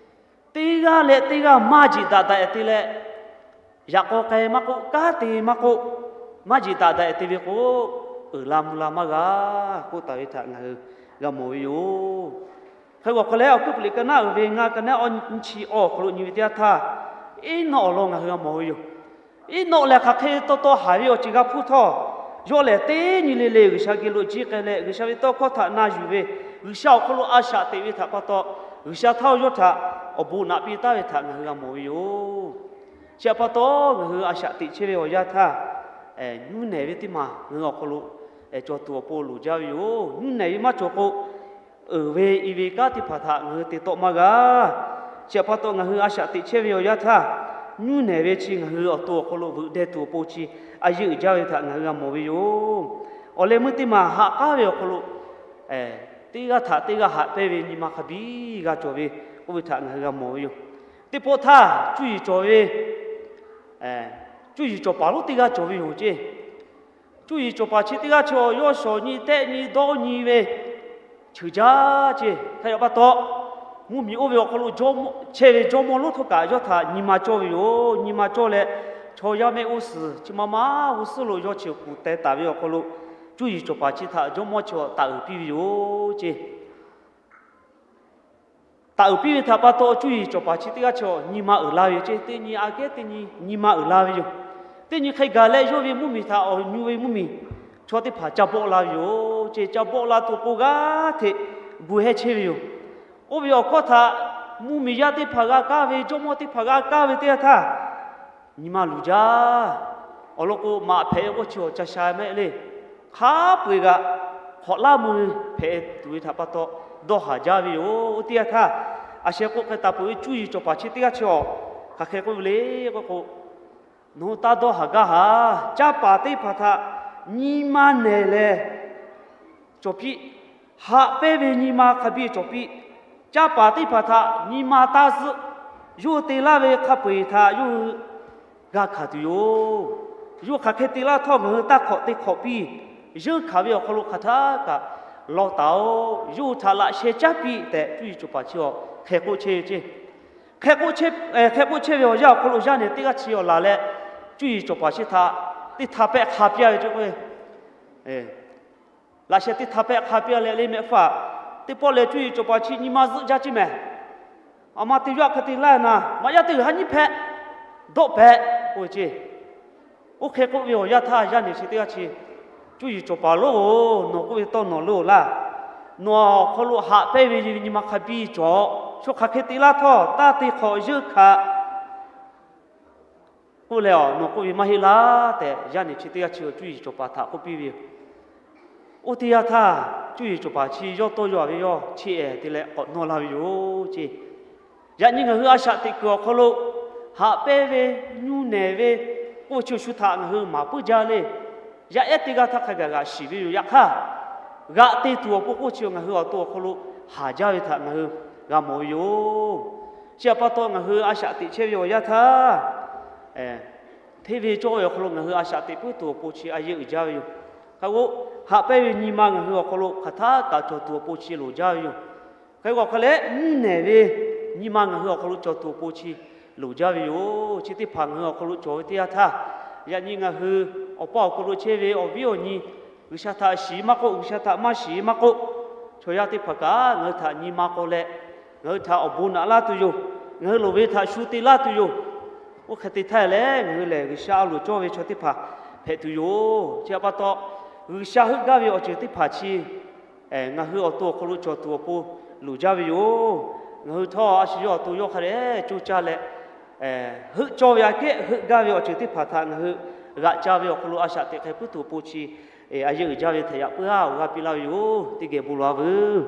Teˇ g'aˇ leh teˇ g'aˇ maˇ jiꞈ daꞈ daꞈ te leh, yaꞈ k'aw k'ai maˇ k'oˆ, kanˉ te maˇ k'oˆ, maˇ jiꞈ daꞈ daꞈ te ve k'o, uiˍ la mvuh la maˇ g'a k'oˆ taˍ ve htaꞈ ngaˬ hui g'a mawˬ ve yoˬ. Hk'e k'o, hk'a leh awˬ hkuiˉ puiˍ liꞈ ka naˆ uiˍ ve ngaˇ, ka naˆ awˇ nyi chi awˬ hk'aw lo nyi ve teˇ yanˇ htaˇ, Eˇnawˆ awˬ lawn ngaˬ hui g'a mawˬ ve yoˬ. Eˇnawˆ lehˬ, hk'aˬ hk'e taw taw haˍ ve awˬ ceuˬ g'a hpuˇ htawˇ, yawˇ lehˬ teˇ nyi le le G'uiˬsha geh lo jiˆ k'ai leh, G'uiˬsha ve tawˇ hkawˇ htaꞈ na yuˬ ve, G'uiˬsha awˬ hk'aw lo a shaꞈ teꞈ ve htaꞈ pa taw, G'uiˬsha htaˇ yawˇ htaꞈ awˬ bon naꞈ piˇ taˍ ve htaꞈ ngaˬ hui g'a mawˬ ve yoˬ. Chi htaꞈ pa taw, ngaˬ hui a shaꞈ teꞈ chehˇ ve awˬ yanˇ htaˇ, nuˇ nehˬ ve teˇ maˬ ngaˬ hui awˬ hk'aw lo cawˬ tuˬ awˬ pon loˍ jaˇ ve yoˬ. Nuˇ nehˬ ve maˇ cawˬ k'o, uiˍ ve i ve kanˉ teˇ hpaˍ htaꞈ ngaˬ hui te tawˆ maˇ g'a. Chi htaꞈ pa taw ngaˬ hui a shaꞈ teꞈ chehˇ ve awˬ yanˇ htaˇ, nyuˇ nehˬ ve chi ngaˬ hui awˬ to awˬ hk'aw lo veuꞈ deh tuˬ awˬ pon chi a yeˇ uiˍ jaˇ ve htaꞈ ngaˬ hui g'a mawˬ ve yoˬ. Awˬ leh meuˇ teˇ maˬ haꞈ k'aˉ ve awˬ hk'aw lo teˇ g'aˇ htaꞈ teˇ g'aˇ haꞈ pehnˇ ve nyi ma hk'a biˇ g'a cawˬ ve k'oˆ ve htaꞈ ngaˬ hui g'a mawˬ ve yoˬ. Teˇ pawˆ htaˇ cuˇ yiˍ cawˬ ve, cuˇ yiˍ cawˬ paˍ lonˉ teˇ g'aˇ cawˬ ve yoˬ ceˇ. Cuˇ yiˍ cawˬ paˍ chi teˇ g'aˇ chi awˬ yawˇ shawˍ nyi tehˆ nyi dawˇ nyi ve cheuˬ jaˇ ceˇ. Hk'e yaꞈ pa taw, mvuhˇmiˬ oˇ ve awˬ hk'aw lo chehˇ ve jawˇmawˇ lonˉ htawˇ kaꞈ yawˇ htaꞈ nyi ma cawˇ ve yoˬ. Nyi ma cawˇ leh, chaw yaˇ mehˆ g'uˇ suhˍ chi ma maˇ g'uˇ suhˉ lo yawˇ chi kuˬ teh taˍ ve awˬ hk'aw lo, cuˇ yiˍ cawˬ paˍ chi htaꞈ jawˇmawˇ chi taˍ uiˍ piˇ ve yoˬ ceˇ. Taˍ uiˍ piˇ ve htaꞈ pa taw, cuˇ yiˍ cawˬ paˍ chi teˇ g'aˇ chi nyi ma uiˍ la ve yoˬ ceˇ. Teˇ nyi aꞈ kehˉ teˇ nyi nyi ma uiˍ la ve yoˬ. Teˇ nyi hk'e gaˬ leh, yawˇ ve mvuhˇmiˬ htaꞈ awˬ nyu ve mvuhˇmiˬ chaw teˇ hpaˍ ca bawˆ la ve yoˬ ceˇ. Ca bawˆ la tuˬ awˬ pon g'aˇ hteꞈ gu hehˇ chehˇ ve yoˬ. Oˇ ve awˬ hkawˇ htaꞈ mvuhˇmiˬ yaˇ teˇ hpaˍ g'a kaˇ ve, jawˇmawˇ teˇ hpaˍ g'a kaˇ ve teˇ yanˇ htaˇ, nyi ma luˬ jaˇ. Awˬ lawn k'o, maꞈ hpehꞈ ve k'oˆ chi awˬ ca sha maˇ heˆ le. Hk'a peu-eˬ g'aꞈ hk'awꞈ laˇ mui hpehꞈ tuˬ ve htaꞈ pa taw, dawˇ haˍ jaˇ ve yoˬ. Oˇ teˇ yanˇ htaˇ, aˬ sheh k'oˆ hk'e taˍ peuˬ ve cuˇ yiˍ cawˬ paˍ chi teˇ g'aˇ chi awˬ hk'aˬ hk'e k'oˆ ve le k'oˆ k'o, nawˬ hui taˇ dawˇ haˍ gaˇ haˍ. Caˇ paˍ teˇ hpaˍ htaꞈ nyi ma nehˬ leh cawˬ piˇ. Haꞈ pehnˇ ve nyi ma hk'a biˇ cawˬ piˇ. Caˇ paˍ teˇ hpaˍ htaꞈ nyi ma taˇ zuhˆ. Yawˇ hui te laˇ ve hk'a peu-eˬ htaꞈ yawˇ hui g'a hkanˍ tuˬ yoˬ. Yawˇ hui hk'aˬ hk'e te laˇ htawˇ, ngaˬ hui taˇ hk'awꞈ te hk'awꞈ piˇ. Yeunˇ hkanˍ ve awˬ hk'aw lo hk'aˬ htaˇ kaꞈ law taˍ-oꞈ. Yawˇ hui htaꞈ laꞈ sheh caˉ piˇ tehꞈ, cuˇ yiˍ cawˬ paˍ chi awˬ hk'e k'oˆ chehˇ ve ceˇ. Hk'e k'oˆ chehˇ ve awˬ yanˇ awˬ hk'aw lo, yaˇ nehˬ teˇ g'aˇ chi awˬ laˬ leh, cuˇ yiˍ cawˬ paˍ chi htaꞈ teˇ htaˇ pehˆ hk'a piˇ ve ceˇ k'o, laꞈ sheh teˇ htaˇ pehˆ hk'a piˇ leh, le mehˆ hpfuhˇ-aˬ, teˇ pawˆ lehˬ cuˇ yiˍ cawˬ paˍ chi nyi ma zuhˆ jaˇ ceˇ mehˍ. Aˬ ma te yaˇ hk'e te laˇ na, maꞈ yaˇ teˇ g'uiˬ ha nyiˉ hpehꞈ, dawˆ pehꞈ k'oˆ ve ceˇ. Oˇ hk'e k'oˆ ve awˬ yanˇ htaˇ, yaˇ nehˬ chi teˇ g'aˇ chi, cuˇ yiˍ cawˬ paˍ lonˉ-oˬ, nawˬ k'oˆ ve tawˇ nawˬ leuˉ-oˬ laˇ. Nawˬ awˬ hk'aw lo haꞈ pehnˇ ve nyi ma hk'a biˇ cawˬ. Chaw hk'aˬ hk'e te laˇ htawˇ, taˇ te hk'awꞈ yeunˇ hkanˍ k'oˆ leh, nawˬ k'oˆ ve maˇ heˆ laˇ tehꞈ, yaˇ nehˬ chi teˇ g'aˇ chi cuˇ yiˍ cawˬ paˍ htaꞈ k'oˆ piˇ ve yoˬ. Oˇ teˇ yanˇ htaˇ, cuˇ yiˍ cawˬ paˍ chi yawˇ tawˇ yaw-a ve yawˇ chi ehˍ te leh k'awꞈ nawˇ laˇ ve yoˬ ceˇ. Yaꞈ nyi ngaˬ hui a shaꞈ teꞈ kuiˬ awˬ hk'aw lo, haꞈ pehnˇ ve, nyu nehˬ ve, k'oˆ ve chi awˬ shu htaꞈ ngaˬ hui maˍ puiˉ jaˇ le. Yaˇ ehˉ teˇ g'aˇ htaˇ hk'a gaˬ g'aꞈ shiˍ ve yoˬ. Yaꞈ hk'aˇ, g'aꞈ te tuˬ awˬ pon k'oˆ chi ngaˬ hui awˬ to awˬ hk'aw lo haˍ jaˇ ve htaꞈ ngaˬ hui g'a mawˬ ve yoˬ. Chi htaꞈ pa taw, ngaˬ hui a shaꞈ teꞈ chehˇ ve awˬ yanˇ htaˇ, hteˇ ve cawˇ ve awˬ hk'aw lo ngaˬ hui a shaꞈ teꞈ puiˉ tuˬ awˬ pon chi a yeˇ uiˍ jaˇ ve yoˬ. Hk'e k'o, haꞈ pehnˇ ve nyi ma ngaˬ hui awˬ hk'aw lo hk'aˬ htaˇ kaꞈ cawˬ tuˬ awˬ pon chi loˍ jaˇ ve yoˬ. Hk'e k'o, hk'a leh nyi nehˬ ve nyi ma ngaˬ hui awˬ hk'aw lo cawˬ tuˬ awˬ pon chi loˍ jaˇ ve yoˬ. Chi teˇ hpaˍ ngaˬ hui awˬ hk'aw lo cawˬ ve teˇ yanˇ htaˇ, yaꞈ nyi ngaˬ hui awˬ pa awˬ hk'aw lo chehˇ ve awˬ viˉ awˬ nyi, G'uiˬsha htaꞈ shiˍ maˇ k'oˆ, G'uiˬsha htaꞈ maˇ shiˍ maˇ k'oˆ, chaw yaˇ teˇ hpaˍ kaꞈ ngaˬ hui htaꞈ nyi ma k'aw leh, ngaˬ hui htaꞈ awˬ bon naꞈ laˇ tuˬ yoˬ. Ngaˬ hui loˍ ve htaꞈ shu te laˇ tuˬ yoˬ. Oˇ hk'e te htaˇ lehˬ, ngaˬ hui lehˬ G'uiˬsha a loˍ cawˇ ve chaw teˇ hpaˍ hpehꞈ tuˬ yoˬ. Chi htaꞈ pa taw, G'uiˬsha heuˆ gaˇ ve awˬ ceuˬ teˇ hpaˍ chi ngaˬ hui awˬ to awˬ hk'aw lo cawˬ tuˬ awˬ pon loˍ jaˇ ve yoˬ. Ngaˬ hui htawˇ a shu yawˇ awˬ to yawˇ hk'a dehꞈ coˇ caˇ leh, heuˆ cawˇ ve aꞈ kehˉ heuˆ gaˇ ve awˬ ceuˬ teˇ hpaˍ htaꞈ ngaˬ hui g'aꞈ ca ve awˬ hk'aw lo a shaꞈ teꞈ hk'e puiˉ tuˬ awˬ pon chi a yeˇ uiˍ jaˇ ve htaꞈ yaꞈ puiˉ-aˬ awˬ g'aˇ piˇ laˇ ve yoˬ. Teˇ geh bon lawˬ-a veuˬ.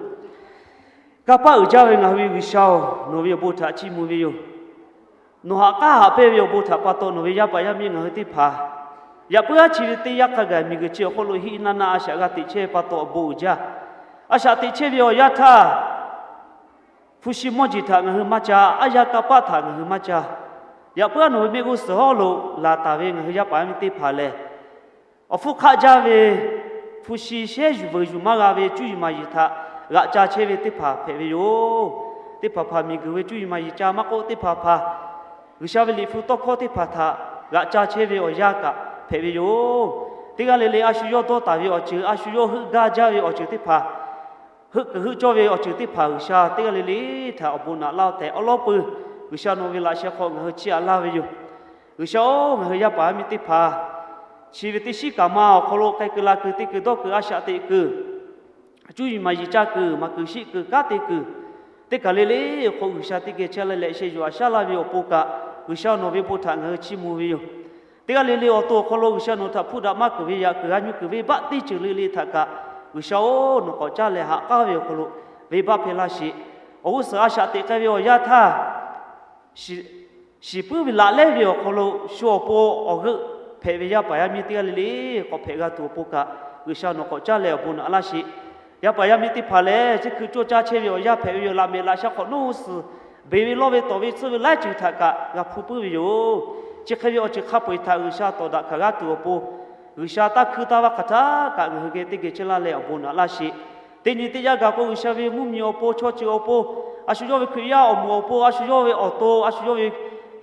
Kanˇ paˆ uiˍ jaˇ ve ngaˬ hui ve G'uiˬsha-oˬ, nawˬ ve awˬ bon htaꞈ chiˇ mvuh ve yoˬ. Nawˬ haꞈ k'aˉ haꞈ pehnˇ ve awˬ bon htaꞈ pa taw, nawˬ ve yaˇ paˍ yaˇ miˇ ngaˬ hui teˇ hpaˍ yaꞈ puiˉ-aˬ chi ve teˇ yanˇ hk'a gaˬ miˬguiˬ chi awˬ hk'oˆ lo hiˆ naˆ naˆ a shaꞈ g'a teꞈ chehˇ ve pa taw awˬ bon uiˍ jaˇ. A shaꞈ teꞈ chehˇ ve awˬ yanˇ htaˇ, hpu shi mawˇ jeˬ htaꞈ ngaˬ hui maˇ ca, aˉ yaˇ kanˇ paˆ htaꞈ ngaˬ hui maˇ ca. Yaꞈ puiˉ-aˬ nawˬ ve mehˆ g'uˇ suhˍ hawˉ lo laˬ taˍ ve ngaˬ hui yaˇ paˍ yaˇ miˇ teˇ hpaˍ lehˬ, awˬ hpfuhˇ hk'aˆ jaˇ ve, hpu shi shehˉ yuˬ veuˬ yuˬ maˇ g'a ve cuˇ yiˍ maˍ yiˍ htaꞈ g'aꞈ ca chehˇ ve teˇ hpaˍ hpehꞈ ve yoˬ. Teˇ hpaˍ hpaˍ miˬguiˬ ve cuˇ yiˍ maˍ yiˍ ca maˇ k'oˆ, teˇ hpaˍ hpaˍ G'uiˬsha ve liꞈ hpu tawˇ hkawˇ teˇ hpaˍ htaꞈ g'aꞈ ca chehˇ ve awˬ yanˇ kaꞈ hpehꞈ ve yoˬ. Teˇ g'aˇ le le a shu yawˇ dawˇ taˍ ve awˬ ceuˬ, a shu yawˇ heuˆ gaˇ jaˇ ve awˬ ceuˬ teˇ hpaˍ, heuˆ kuiˬ heuˆ cawˇ ve awˬ ceuˬ teˇ hpaˍ G'uiˬsha teˇ g'aˇ le le htaꞈ awˬ bon naꞈ laˇ-oˆ tehꞈ awˉ lawˉ peuˬ G'uiˬsha nawˬ ve laꞈ sheh hk'aw ngaˬ hui chiˇ aꞈ laˇ ve yoˬ. G'uiˬsha-oˬ, ngaˬ hui yaˇ paˍ yaˇ miˇ teˇ hpaˍ chi ve teˇ shiˉ kaꞈ ma awˬ hk'aw lo k'ai kuiˬ la kuiˬ te kuiˬ dawˇ kuiˬ a shaꞈ teꞈ kuiˬ cuˇ yiˍ maˍ yiˍ ca kuiˬ maˍ kuiˬ shiˆ kuiˬ kanˉ te kuiˬ teˇ kaˬ le le awˬ hk'aw G'uiˬsha teˇ geh chehˇ leh leh sheh yuˬ aꞈ shaˉ laˇ ve awˬ pon kaꞈ, G'uiˬsha nawˬ ve bon htaꞈ ngaˬ hui chiˇ mvuh ve yoˬ. Teˇ g'aˇ le le awˬ to awˬ hk'aw lo G'uiˬsha nawˬ htaꞈ hpuˇ daꞈ maˇ kuiˬ ve yaꞈ kuiˬ g'a nyi kuiˬ venˇbaˆ teˇ ceuˬ le le htaꞈ kaꞈ, G'uiˬsha-oˬ, nawˬ k'awꞈ caˇ leh haꞈ k'aˉ ve awˬ hk'aw lo venˇbaˆ hpehˇ laˇ sheˍ. Awˬ g'uˇ suhˍ a shaꞈ teꞈ k'ai ve awˬ yanˇ htaˇ, shiˍ puiˉ ve laꞈ lehˉ ve awˬ hk'aw lo shu awˬ pon awˬ g'euˆ hpehꞈ ve yaˇ paˍ yaˇ miˇ teˇ g'aˇ le le k'awꞈ hpehꞈ g'a tuˬ awˬ pon kaꞈ, G'uiˬsha nawˬ k'awꞈ caˇ leh awˬ bon naꞈ laˇ sheˍ. Yaˇ paˍ yaˇ miˇ teˇ hpaˍ lehˬ, chi hkui cawˇ caˇ chehˇ ve awˬ yanˇ hpehꞈ ve yoˬ. Laꞈ mehˍ laꞈ sha hk'awꞈ nawˉ hui suhˍ beˬ ve lawˇ ve tawˍ ve tsuhˇ ve laiˉ ceuˬ htaꞈ kaꞈ g'a hpu puiˉ ve yoˬ. Chi hk'e ve awˬ ceuˬ hk'a peu-eˬ htaꞈ G'uiˬsha tawˍ daꞈ hkanˍ g'a tuˬ awˬ pon, G'uiˬsha taˇ hkuiˇ taˇ vaˇ hk'aˬ htaˇ kaꞈ ngaˬ hui geh teˇ geh chehˇ laˇ leh awˬ bon naꞈ laˇ sheˍ. Teˇ nyi teˇ yanˇ gaˬ k'o, G'uiˬsha ve mvuhˇmiˬ awˬ pon, chaw ceuˬ awˬ pon, a shu yawˇ ve Hkriꞈ yaˇ awˬ moˍ awˬ pon, a shu yawˇ ve awˬ to, a shu yawˇ ve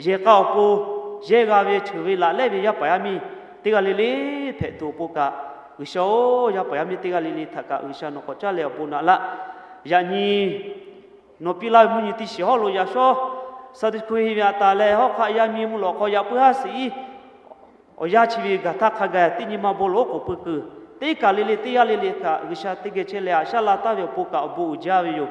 yehˬ k'a awˬ pon, yehˇ g'a ve cheuˬ ve laꞈ lehˉ ve yaˇ paˍ yaˇ miˇ teˇ g'aˇ le le hpehꞈ tuˬ awˬ pon kaꞈ, G'uiˬsha-oˬ, yaˇ paˍ yaˇ miˇ teˇ g'aˇ le le htaꞈ kaꞈ G'uiˬsha nawˬ k'awꞈ caˇ leh awˬ bon naꞈ laˇ. Yaꞈ nyi nawˬ piˇ laˇ ve mvuhˇ nyi teˇ shiˍ hawˉ lo yaꞈ shawˉ Sunday school he ve aꞈ taˍ leh, hawˉ hk'aˆ yaˇ miˇ mvuhˇ lawꞈ hk'aw yaꞈ puiˉ haˉ shiˍ iˉ awˬ yanˇ chi ve gaˬ htaˇ hk'a gaˬ teˇ nyi ma bon lawˬ oˉ k'oˍ pui kuiˬ, teˇ kaˬ le le teˇ yanˇ le le kaꞈ G'uiˬsha teˇ geh chehˇ leh haꞈ shaˉ la taˍ ve awˬ pon kaꞈ awˬ bon uiˍ jaˇ ve yoˬ.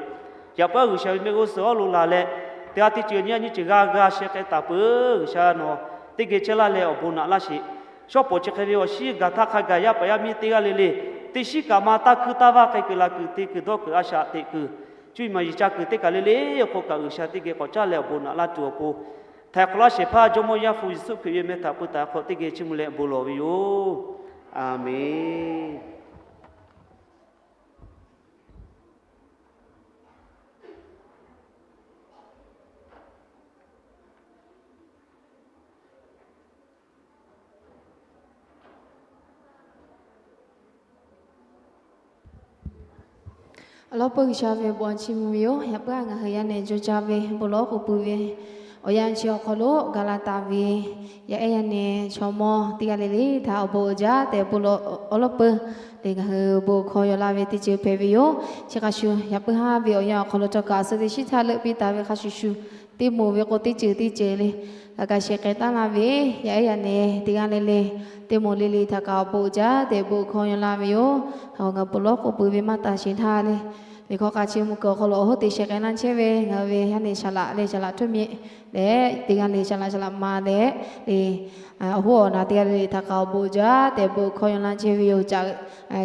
Yaꞈ puiˉ G'uiˬsha ve mehˆ g'uˇ suhˍ hawˉ lo laˬ leh, teˇ g'aˇ teˇ ceuˬ nyiˇ g'aˇ nyiˇ ceuˬ g'a g'a sheh k'ai taˍ peuˬ. G'uiˬsha nawˬ teˇ geh chehˇ laˇ leh awˬ bon naꞈ laˇ sheˍ. Shawˉ pawˍ chi hk'e ve awˬ shinˉ gaˬ htaˇ hk'a gaˬ yaˇ paˍ yaˇ miˇ teˇ g'aˇ le le teˇ shinˉ kaꞈ ma taˇ hkuiˇ taˇ vaˇ k'ai kuiˬ la kuiˬ te kuiˬ dawˇ kuiˬ a shaꞈ teꞈ kuiˬ cuˇ yiˍ maˍ yiˍ ca kuiˬ teˇ kaˬ le le awˬ hk'aw kaꞈ G'uiˬsha teˇ geh k'awꞈ caˇ leh awˬ bon naꞈ laˇ tuˬ awˬ pon, htaiˍ hk'awꞈ laˇ shehˍ hpaˇ Jawˇmawˇ Yaˇ hpu Yeˍsuˆ Hkriꞈ ve meh htaꞈ peu taˍ hk'awꞈ teˇ geh chiˇ mvuh leh bon lawˬ ve yoˬ. Aˍmenˍ. Awˬ lawn peuˬ G'uiˬsha ve bon chiˇ mvuh ve yoˬ. Yaꞈ puiˉ ngaˬ hui yaˇ nehˬ jo ca ve bon lawˬ oˉ k'oˍ pui ve awˬ yanˇ chi awˬ hk'aw lo gaˬ la taˍ ve, yaˇ ehˉ yaˇ nehˬ chaw mawˇ teˇ g'aˇ le le htaꞈ awˬ bon uiˍ jaˇ tehꞈ bon lawˬ awˬ lawn peuˬ le ngaˬ hui bon hkawˇ yaw laˇ ve teˇ ceuˬ hpehꞈ ve yoˬ. Chi hk'a shuˍ yaꞈ puiˉ haˉ ve awˬ yanˇ awˬ hk'aw lo cawˬ kaꞈ suh teˇ shinˉ htaˇ leuˆ piˇ taˍ ve hk'a shuˍ shuˍ, teˇ moˍ ve k'o teˇ ceuˬ teˇ ceuˬ le, kaꞈ kaꞈ sheh k'ai taˍ laˇ ve, yaˇ ehˉ yaˇ nehˬ teˇ g'aˇ le le, teˇ moˍ le le htaꞈ kaꞈ awˬ bon uiˍ jaˇ tehꞈ bon hkawˇ yaw laˇ ve yoˬ. Ngaˬ hui bon lawˬ k'oˍ pui ve maˇ taˍ sheˍ htaˇ le, liꞈ hkawˇ k'a chi mvuh kuiˬ awˬ hk'aw lo awˬ hoˉ te sheh k'ai laˇ chehˇ ve ngaˬ hui ve yaˇ nehˬ shaˍ laꞈ le shaˍ laꞈ htawˇ mehˆ leh, teˇ g'aˇ le shaˍ laꞈ shaˍ laꞈ ma leh le, awˬ hoˉ awˬ naˍ teˇ g'aˇ le le htaꞈ kaꞈ awˬ bon uiˍ jaˇ tehꞈ bon hkawˇ yaw laˇ chehˇ ve yoˬ.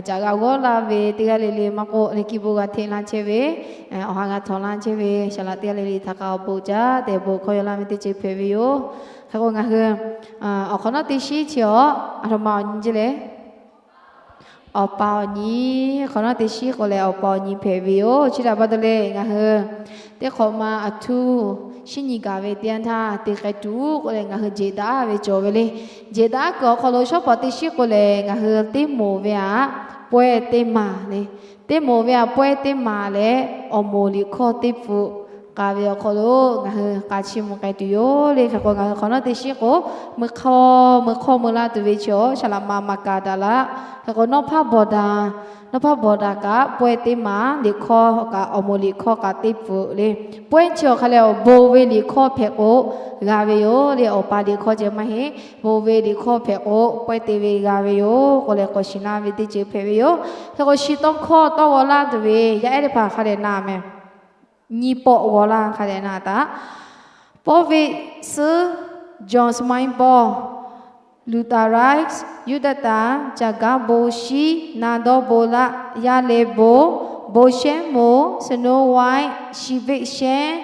Caꞈ g'a g'awˇ laˇ ve teˇ g'aˇ le le maˇ k'oˆ, le kiˇ bon g'a hteꞈ laˇ chehˇ ve, awˬ ha g'a htawꞈ laˇ chehˇ ve shaˍ laꞈ teˇ g'aˇ le le htaꞈ kaꞈ awˬ bon uiˍ jaˇ tehꞈ bon hkawˇ yaw laˇ ve teˇ ceuˬ hpehꞈ ve yoˬ. Hk'e k'o ngaˬ hui awˬ hk'awꞈ nawˉ teˇ shinˉ chi awˬ, a htoꞈ ma awˬ nyi ceh le, awˬ pa awˬ nyi, hk'awꞈ nawˉ teˇ shinˉ k'o lehˬ awˬ pa awˬ nyi hpehꞈ ve yoˬ. Chi htaꞈ pa taw le ngaˬ hui teˇ hk'awꞈ ma aˬ htuˇ shinˉ nyi gaˬ ve teˇ yanˇ htaˇ te k'ai tuˬ k'oˆ leh ngaˬ hui jeˬ daꞈ ve cawˬ ve le. Jeˬ daꞈ kuiˬ awˬ hk'aw lo shawˉ pawˍ teˇ shinˉ k'o lehˬ ngaˬ hui teˇ moˍ ve aꞈ pawehˇ teˇ maˍ le, teˇ moˍ ve aꞈ pawehˇ teˇ maˍ leh awˬ moˍ liꞈ hkawˇ teˇ pfuhꞈ k'a ve awˬ hk'aw lo ngaˬ hui k'a chiˇ mvuh k'ai tuˬ yoˬ le. Hk'e k'o ngaˬ hui hk'awꞈ nawˉ teˇ shinˉ k'o, meuˇ hkawˇ meuˇ hkawˇ meuˇ laˇ tuˬ ve chi awˬ shaˍ laꞈ ma maˇ kaꞈ daꞈ laˇ. Hk'e k'o nawˉ hpaˇ bawˬ daꞈ, nawˉ hpaˇ bawˬ daꞈ kaꞈ pawehˇ teˇ maˍ liꞈ hkawˇ kaꞈ awˬ moˍ liꞈ hkawˇ kaꞈ teˇ pfuhꞈ le. Pawehˇ chi awˬ hk'a lehˬ awˬ bon ve liꞈ hkawˇ hpehꞈ k'o g'a ve yoˬ le. Awˬ pa liꞈ hkawˇ ceh maˇ heˆ, bon ve liꞈ hkawˇ hpehꞈ k'o pawehˇ te ve g'a ve yoˬ k'oˆ leh k'awꞈ shiˍ laˇ ve teˇ ceuˬ hpehꞈ ve yoˬ. Hk'e k'o shi tawˇ hkawˇ tawˇ g'aw laˇ tuˬ ve yaˇ ehˉ teˇ hpaˍ hk'a dehꞈ na meh. Nyi pawˆ g'aw laˇ hk'a dehꞈ na taꞈ. Pawˇ veˆ suhˉ, John Smyth Pawˇ, Luther Rice, Yuˇdaꞈ taˍ, Caˍ gaˇ bon shiˉ, Na dawˇ bon laˆ, Yaˇ leh bon, Bon shehˉ moˍ, Snow White, Shi veˆ shehˉ,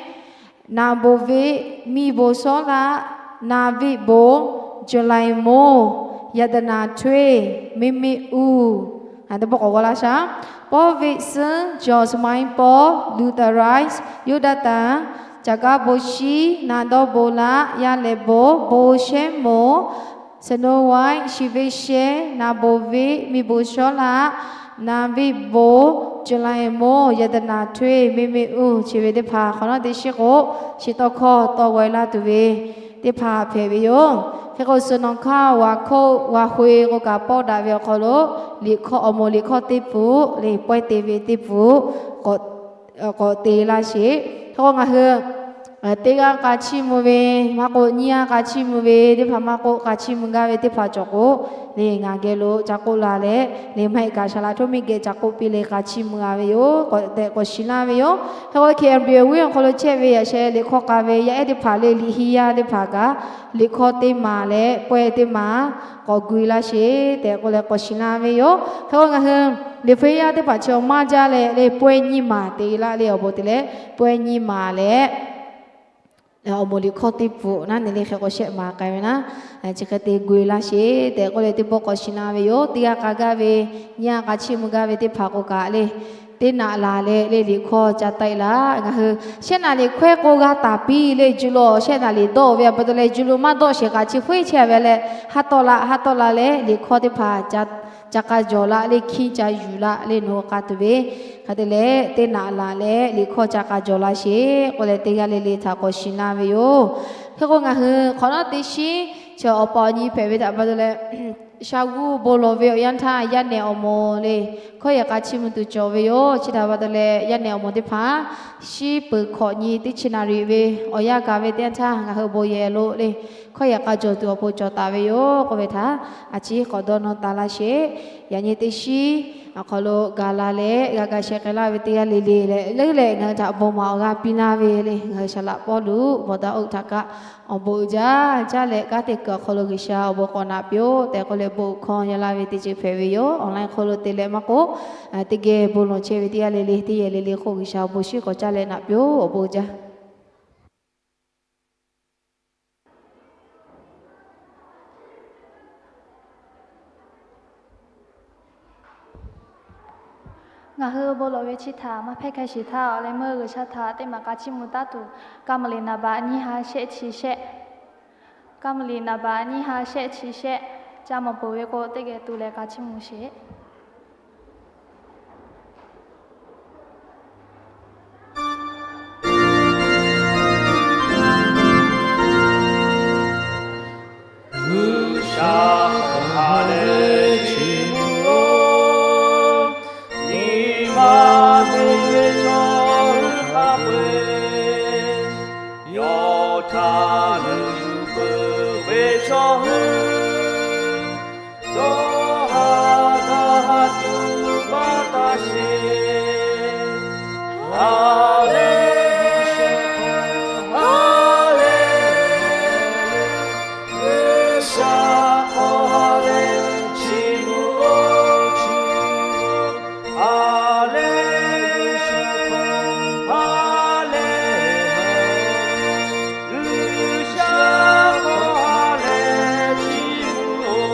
Na bon veˆ, Miˇ bon shawˉ laˆ, Na veˆ bon, July moˍ, Yaꞈ naˍ htawˇ, Meˇ meˇ uˇ. Teˇ pawˆ k'awꞈ g'aw laˇ shaˍ. Pawˇ veˆ suhˉ, John Smyth Pawˇ, Luther Rice, Yuˇdaꞈ taˍ, Caˍ gaˇ bon shiˉ, Na dawˇ bon laˆ, Yaˇ leh bon, Bon shehˉ moˍ, Snow White, Shi veˆ shehˉ, Na bon veˆ, Miˇ bon shawˉ laˆ, Na veˆ bon, July moˍ, Yaꞈ naˍ htawˇ, Meˇ meˇ uˇ. Chi ve teˇ hpaˍ hk'awꞈ nawˉ teˇ shinˉ k'o, chi tawˇ hkawˇ tawˇ g'aw laˇ tuˬ ve teˇ hpaˍ hpehꞈ ve yoˬ. Hk'e k'o suhˍ nawˬ hk'aˇ g'a hk'oˆ g'a hk'oˆ k'o kaꞈ pawˆ daꞈ ve awˬ hk'aw lo, liꞈ hkawˇ awˬ moˍ liꞈ hkawˇ teˇ pfuhˍ le pawehˇ te ve teˇ pfuhˍ k'awꞈ te laˇ sheˍ. Hk'e k'o ngaˬ hui teˇ g'aˇ k'a chiˇ mvuh ve, maˇ k'oˆ nyiˇ g'aˇ k'a chiˇ mvuh ve teˇ hpaˍ, maˇ k'oˆ k'a chiˇ mvuh gaˇ ve teˇ hpaˍ cawˬ k'o, le ngaˬ geh lo ca k'oˆ la leh, le maˇ heˆ kaꞈ shaˍ laꞈ htawˇ miˇ geh ca k'oˆ piˇ leh k'a chiˇ mvuh g'a ve yoˬ. K'awꞈ tehꞈ k'awꞈ shiˍ laˇ ve yoˬ. Hk'e k'o K M B awˬ viˉ awˬ hk'aw lo chehˇ ve yaꞈ sheh liꞈ hkawˇ k'a ve yaˇ ehˉ teˇ hpaˍ le liꞈ hiˇ yaˇ teˇ hpaˍ kaꞈ, liꞈ hkawˇ teˇ maˍ leh pawehˇ teˇ maˍ k'awꞈ gu e laˇ sheˍ tehꞈ k'oˆ leh k'awꞈ shiˍ laˇ ve yoˬ. Hk'e k'o ngaˬ hui liꞈ hpu hiˇ yaˇ teˇ hpaˍ chi awˬ maˇ jaˇ leh le pawehˇ nyiˇ maˍ te laˇ le awˬ bon te leh pawehˇ nyiˇ maˍ leh awˬ moˍ liꞈ hkawˇ teˇ pfuhˍ naˉ ne le hk'e k'o shehˆ maˍ k'ai ve naˉ, chi hk'e te gu e laˇ sheˍ tehꞈ k'oˆ leh teˇ pawˆ k'awꞈ shiˍ na ve yoˬ. Teˇ g'aˇ k'a gaˇ ve, nyiˇ g'aˇ k'a chiˇ mvuh gaˇ ve teˇ hpaˍ k'o kaꞈ le, teˇ naꞈ laˬ leh le liꞈ hkawˇ ca taˆ e laˇ. Ngaˬ hui shehˆ naꞈ liꞈ hkawehˇ k'o g'a taˍ piˇ le, juˇ lo shehˆ naꞈ liꞈ dawˇ ve a pa taw leh juˇ lo maˇ dawˇ sheˍ kaꞈ chi hk'oˆ chehˇ a ve leh, haˉ tawˆ la haˉ tawˆ la leh liꞈ hkawˇ teˇ hpaˍ ca k'a jawˬ la le, hkiˇ ca yuˬ la le nawˬ hui k'a tuˬ ve. Hk'e te leh teˇ naꞈ laˬ leh liꞈ hkawˇ ca k'a jawˬ la sheˍ k'oˆ leh teˇ g'aˇ le le htaꞈ k'awꞈ shiˍ na ve yoˬ. Hk'e k'o ngaˬ hui hk'awꞈ nawˉ teˇ shinˉ chi awˬ pa awˬ nyi hpehꞈ ve htaꞈ pa taw leh, sha g'uˇ bon lawˬ ve awˬ yanˇ htaˇ yaˇ nehˬ awˬ moˍ le hkawˇ yehˬ k'a chiˇ mvuh tuˬ cawˬ ve yoˬ. Chi htaꞈ pa taw leh yaˇ nehˬ awˬ moˍ teˇ hpaˍ shiˉ peuˬ hkawꞈ nyi teˇ chi naˍ riˍ ve awˬ yanˇ gaˬ ve teˇ yanˇ htaˇ ngaˬ hui bon yehˬ lo le hkawˇ yehˬ k'a jawˬ tuˬ awˬ pon cawˬ taˍ ve yoˬ k'oˆ ve htaꞈ a ciˉ k'awꞈ dawˇ nawˇ taˍ laˇ sheˍ. Yaꞈ nyi teˇ shinˉ awˬ hk'aw lo gaˬ la leh g'a ga sheh k'ai laˇ ve teˇ g'aˇ le le leh leuˉ leh ngaˬ hui htaꞈ bon maˍ awˬ g'aˇ piˇ laˇ ve le ngaˬ hui shaˍ laꞈ Pawˇluꞈ bawˬ daꞈ oˇ htaꞈ kaꞈ awˬ bon uiˍ jaˇ jaˇ leh kanˉ te kuiˬ awˬ hk'aw lo G'uiˬsha awˬ bon k'awꞈ naꞈ piˇ-oˆ tehꞈ k'oˆ leh bon hkawˇ yaˇ laˇ ve teˇ ceuˬ hpehꞈ ve yoˬ. Awˬ laˇ hk'aw lo te leh maˇ k'oˆ, teˇ geh bon lawˬ chehˇ ve teˇ g'aˇ le le teˇ yehˬ le le hk'oˆ G'uiˬsha awˬ bon shinˉ k'awꞈ caˇ leh naꞈ piˇ-oˆ. Awˬ bon uiˍ jaˇ. Ngaˬ hui bon lawˬ ve chi htaꞈ maˇ hpehˇ hk'a sheˍ htaˇ, awˬ leh meuˇ G'uiˬsha htaꞈ teˇ maˬ k'a chiˇ mvuh taˉ tuˬ, ka maˍ liꞈ naˍ baꞈ nyiˇ ha shehˆ chi shehˆ, ka maˍ liꞈ naˍ baꞈ nyiˇ ha shehˆ chi shehˆ, ca mawˬ peuˬ ve k'o teˇ geh tu leh k'a chiˇ mvuh sheˍ. G'uiˬsha hk'aw ha lehˬ chiˇ mvuh-oˬ, nyi ma te ve chaw hui hk'a peu-eˬ, yawˇ htaꞈ leuˬ yuˬ peuˬ ve chaw hui, yawˇ ha daꞈ ha tuˬ baˬ taˍ sheˍ. Ha lehˬ, ha lehˬ, G'uiˬsha hk'aw ha lehˬ chiˇ mvuh-oˬ, chiˇ mvuh-oˬ. Ha lehˬ, G'uiˬsha hk'aw ha lehˬ, G'uiˬsha hk'aw ha lehˬ chiˇ mvuh-oˬ.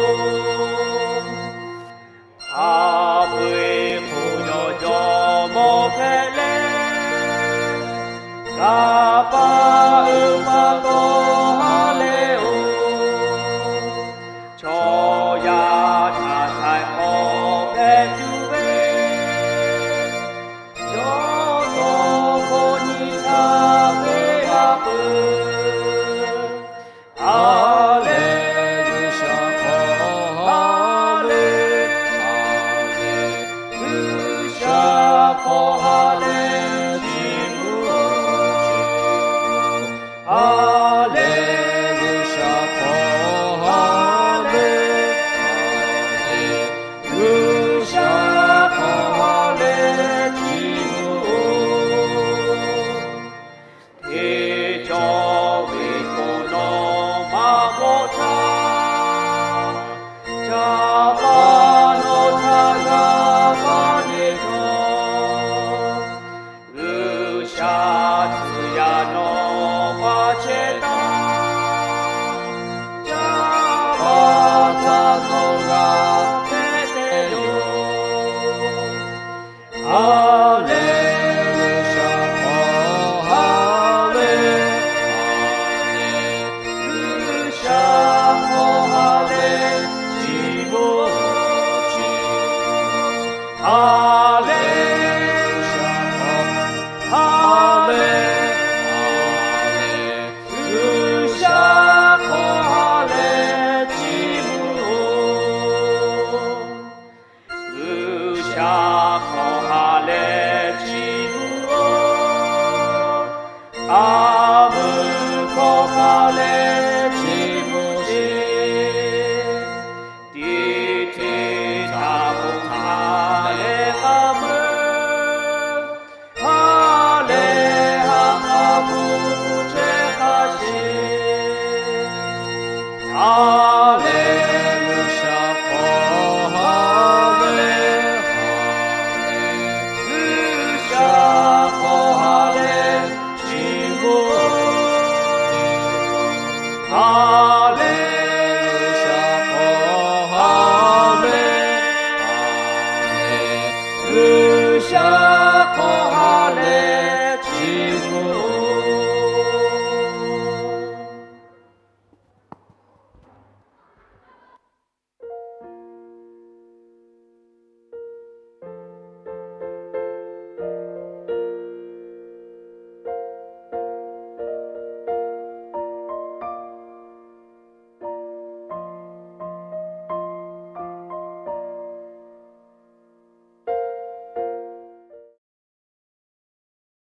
Aˬ pui hk'oˆ yawˇ jawˇ mawˇ hpehꞈ leh, kaˍ paˍ uiˍ paˍ tawˇ ha lehˬ-oˬ, chaw yaˇ htaꞈ htaiˍ hk'awꞈ hpehꞈ tuˬ ve, yawˇ tawˇ hkawˇ nyi htaˇ teˇ g'aˇ peuˬ. Ha lehˬ, G'uiˬsha hk'aw ha lehˬ, ha lehˬ, G'uiˬsha hk'aw ha lehˬ chiˇ mvuh-oˬ, chiˇ mvuh-oˬ. Ha lehˬ, G'uiˬsha hk'aw ha lehˬ, ha lehˬ, G'uiˬsha hk'aw ha lehˬ chiˇ mvuh-oˬ. Hteˇ cawˇ ve k'o nawˬ maˇ bawˆ htaˇ, caˇ paˍ nawˬ htaꞈ g'a maˇ ne htawˇ, G'uiˬsha tcuh yaˇ nawˬ maˇ chehˇ htaˇ, caˇ paˍ htaꞈ nawˬ g'a hpehꞈ te yoˬ. Ha lehˬ, G'uiˬsha hk'aw ha lehˬ, ha lehˬ, G'uiˬsha hk'aw ha lehˬ chiˇ mvuh-oˬ, chiˇ mvuh-oˬ. Ha lehˬ, G'uiˬsha hk'aw ha lehˬ, ha lehˬ, G'uiˬsha hk'aw ha lehˬ chiˇ mvuh-oˬ. G'uiˬsha hk'aw ha lehˬ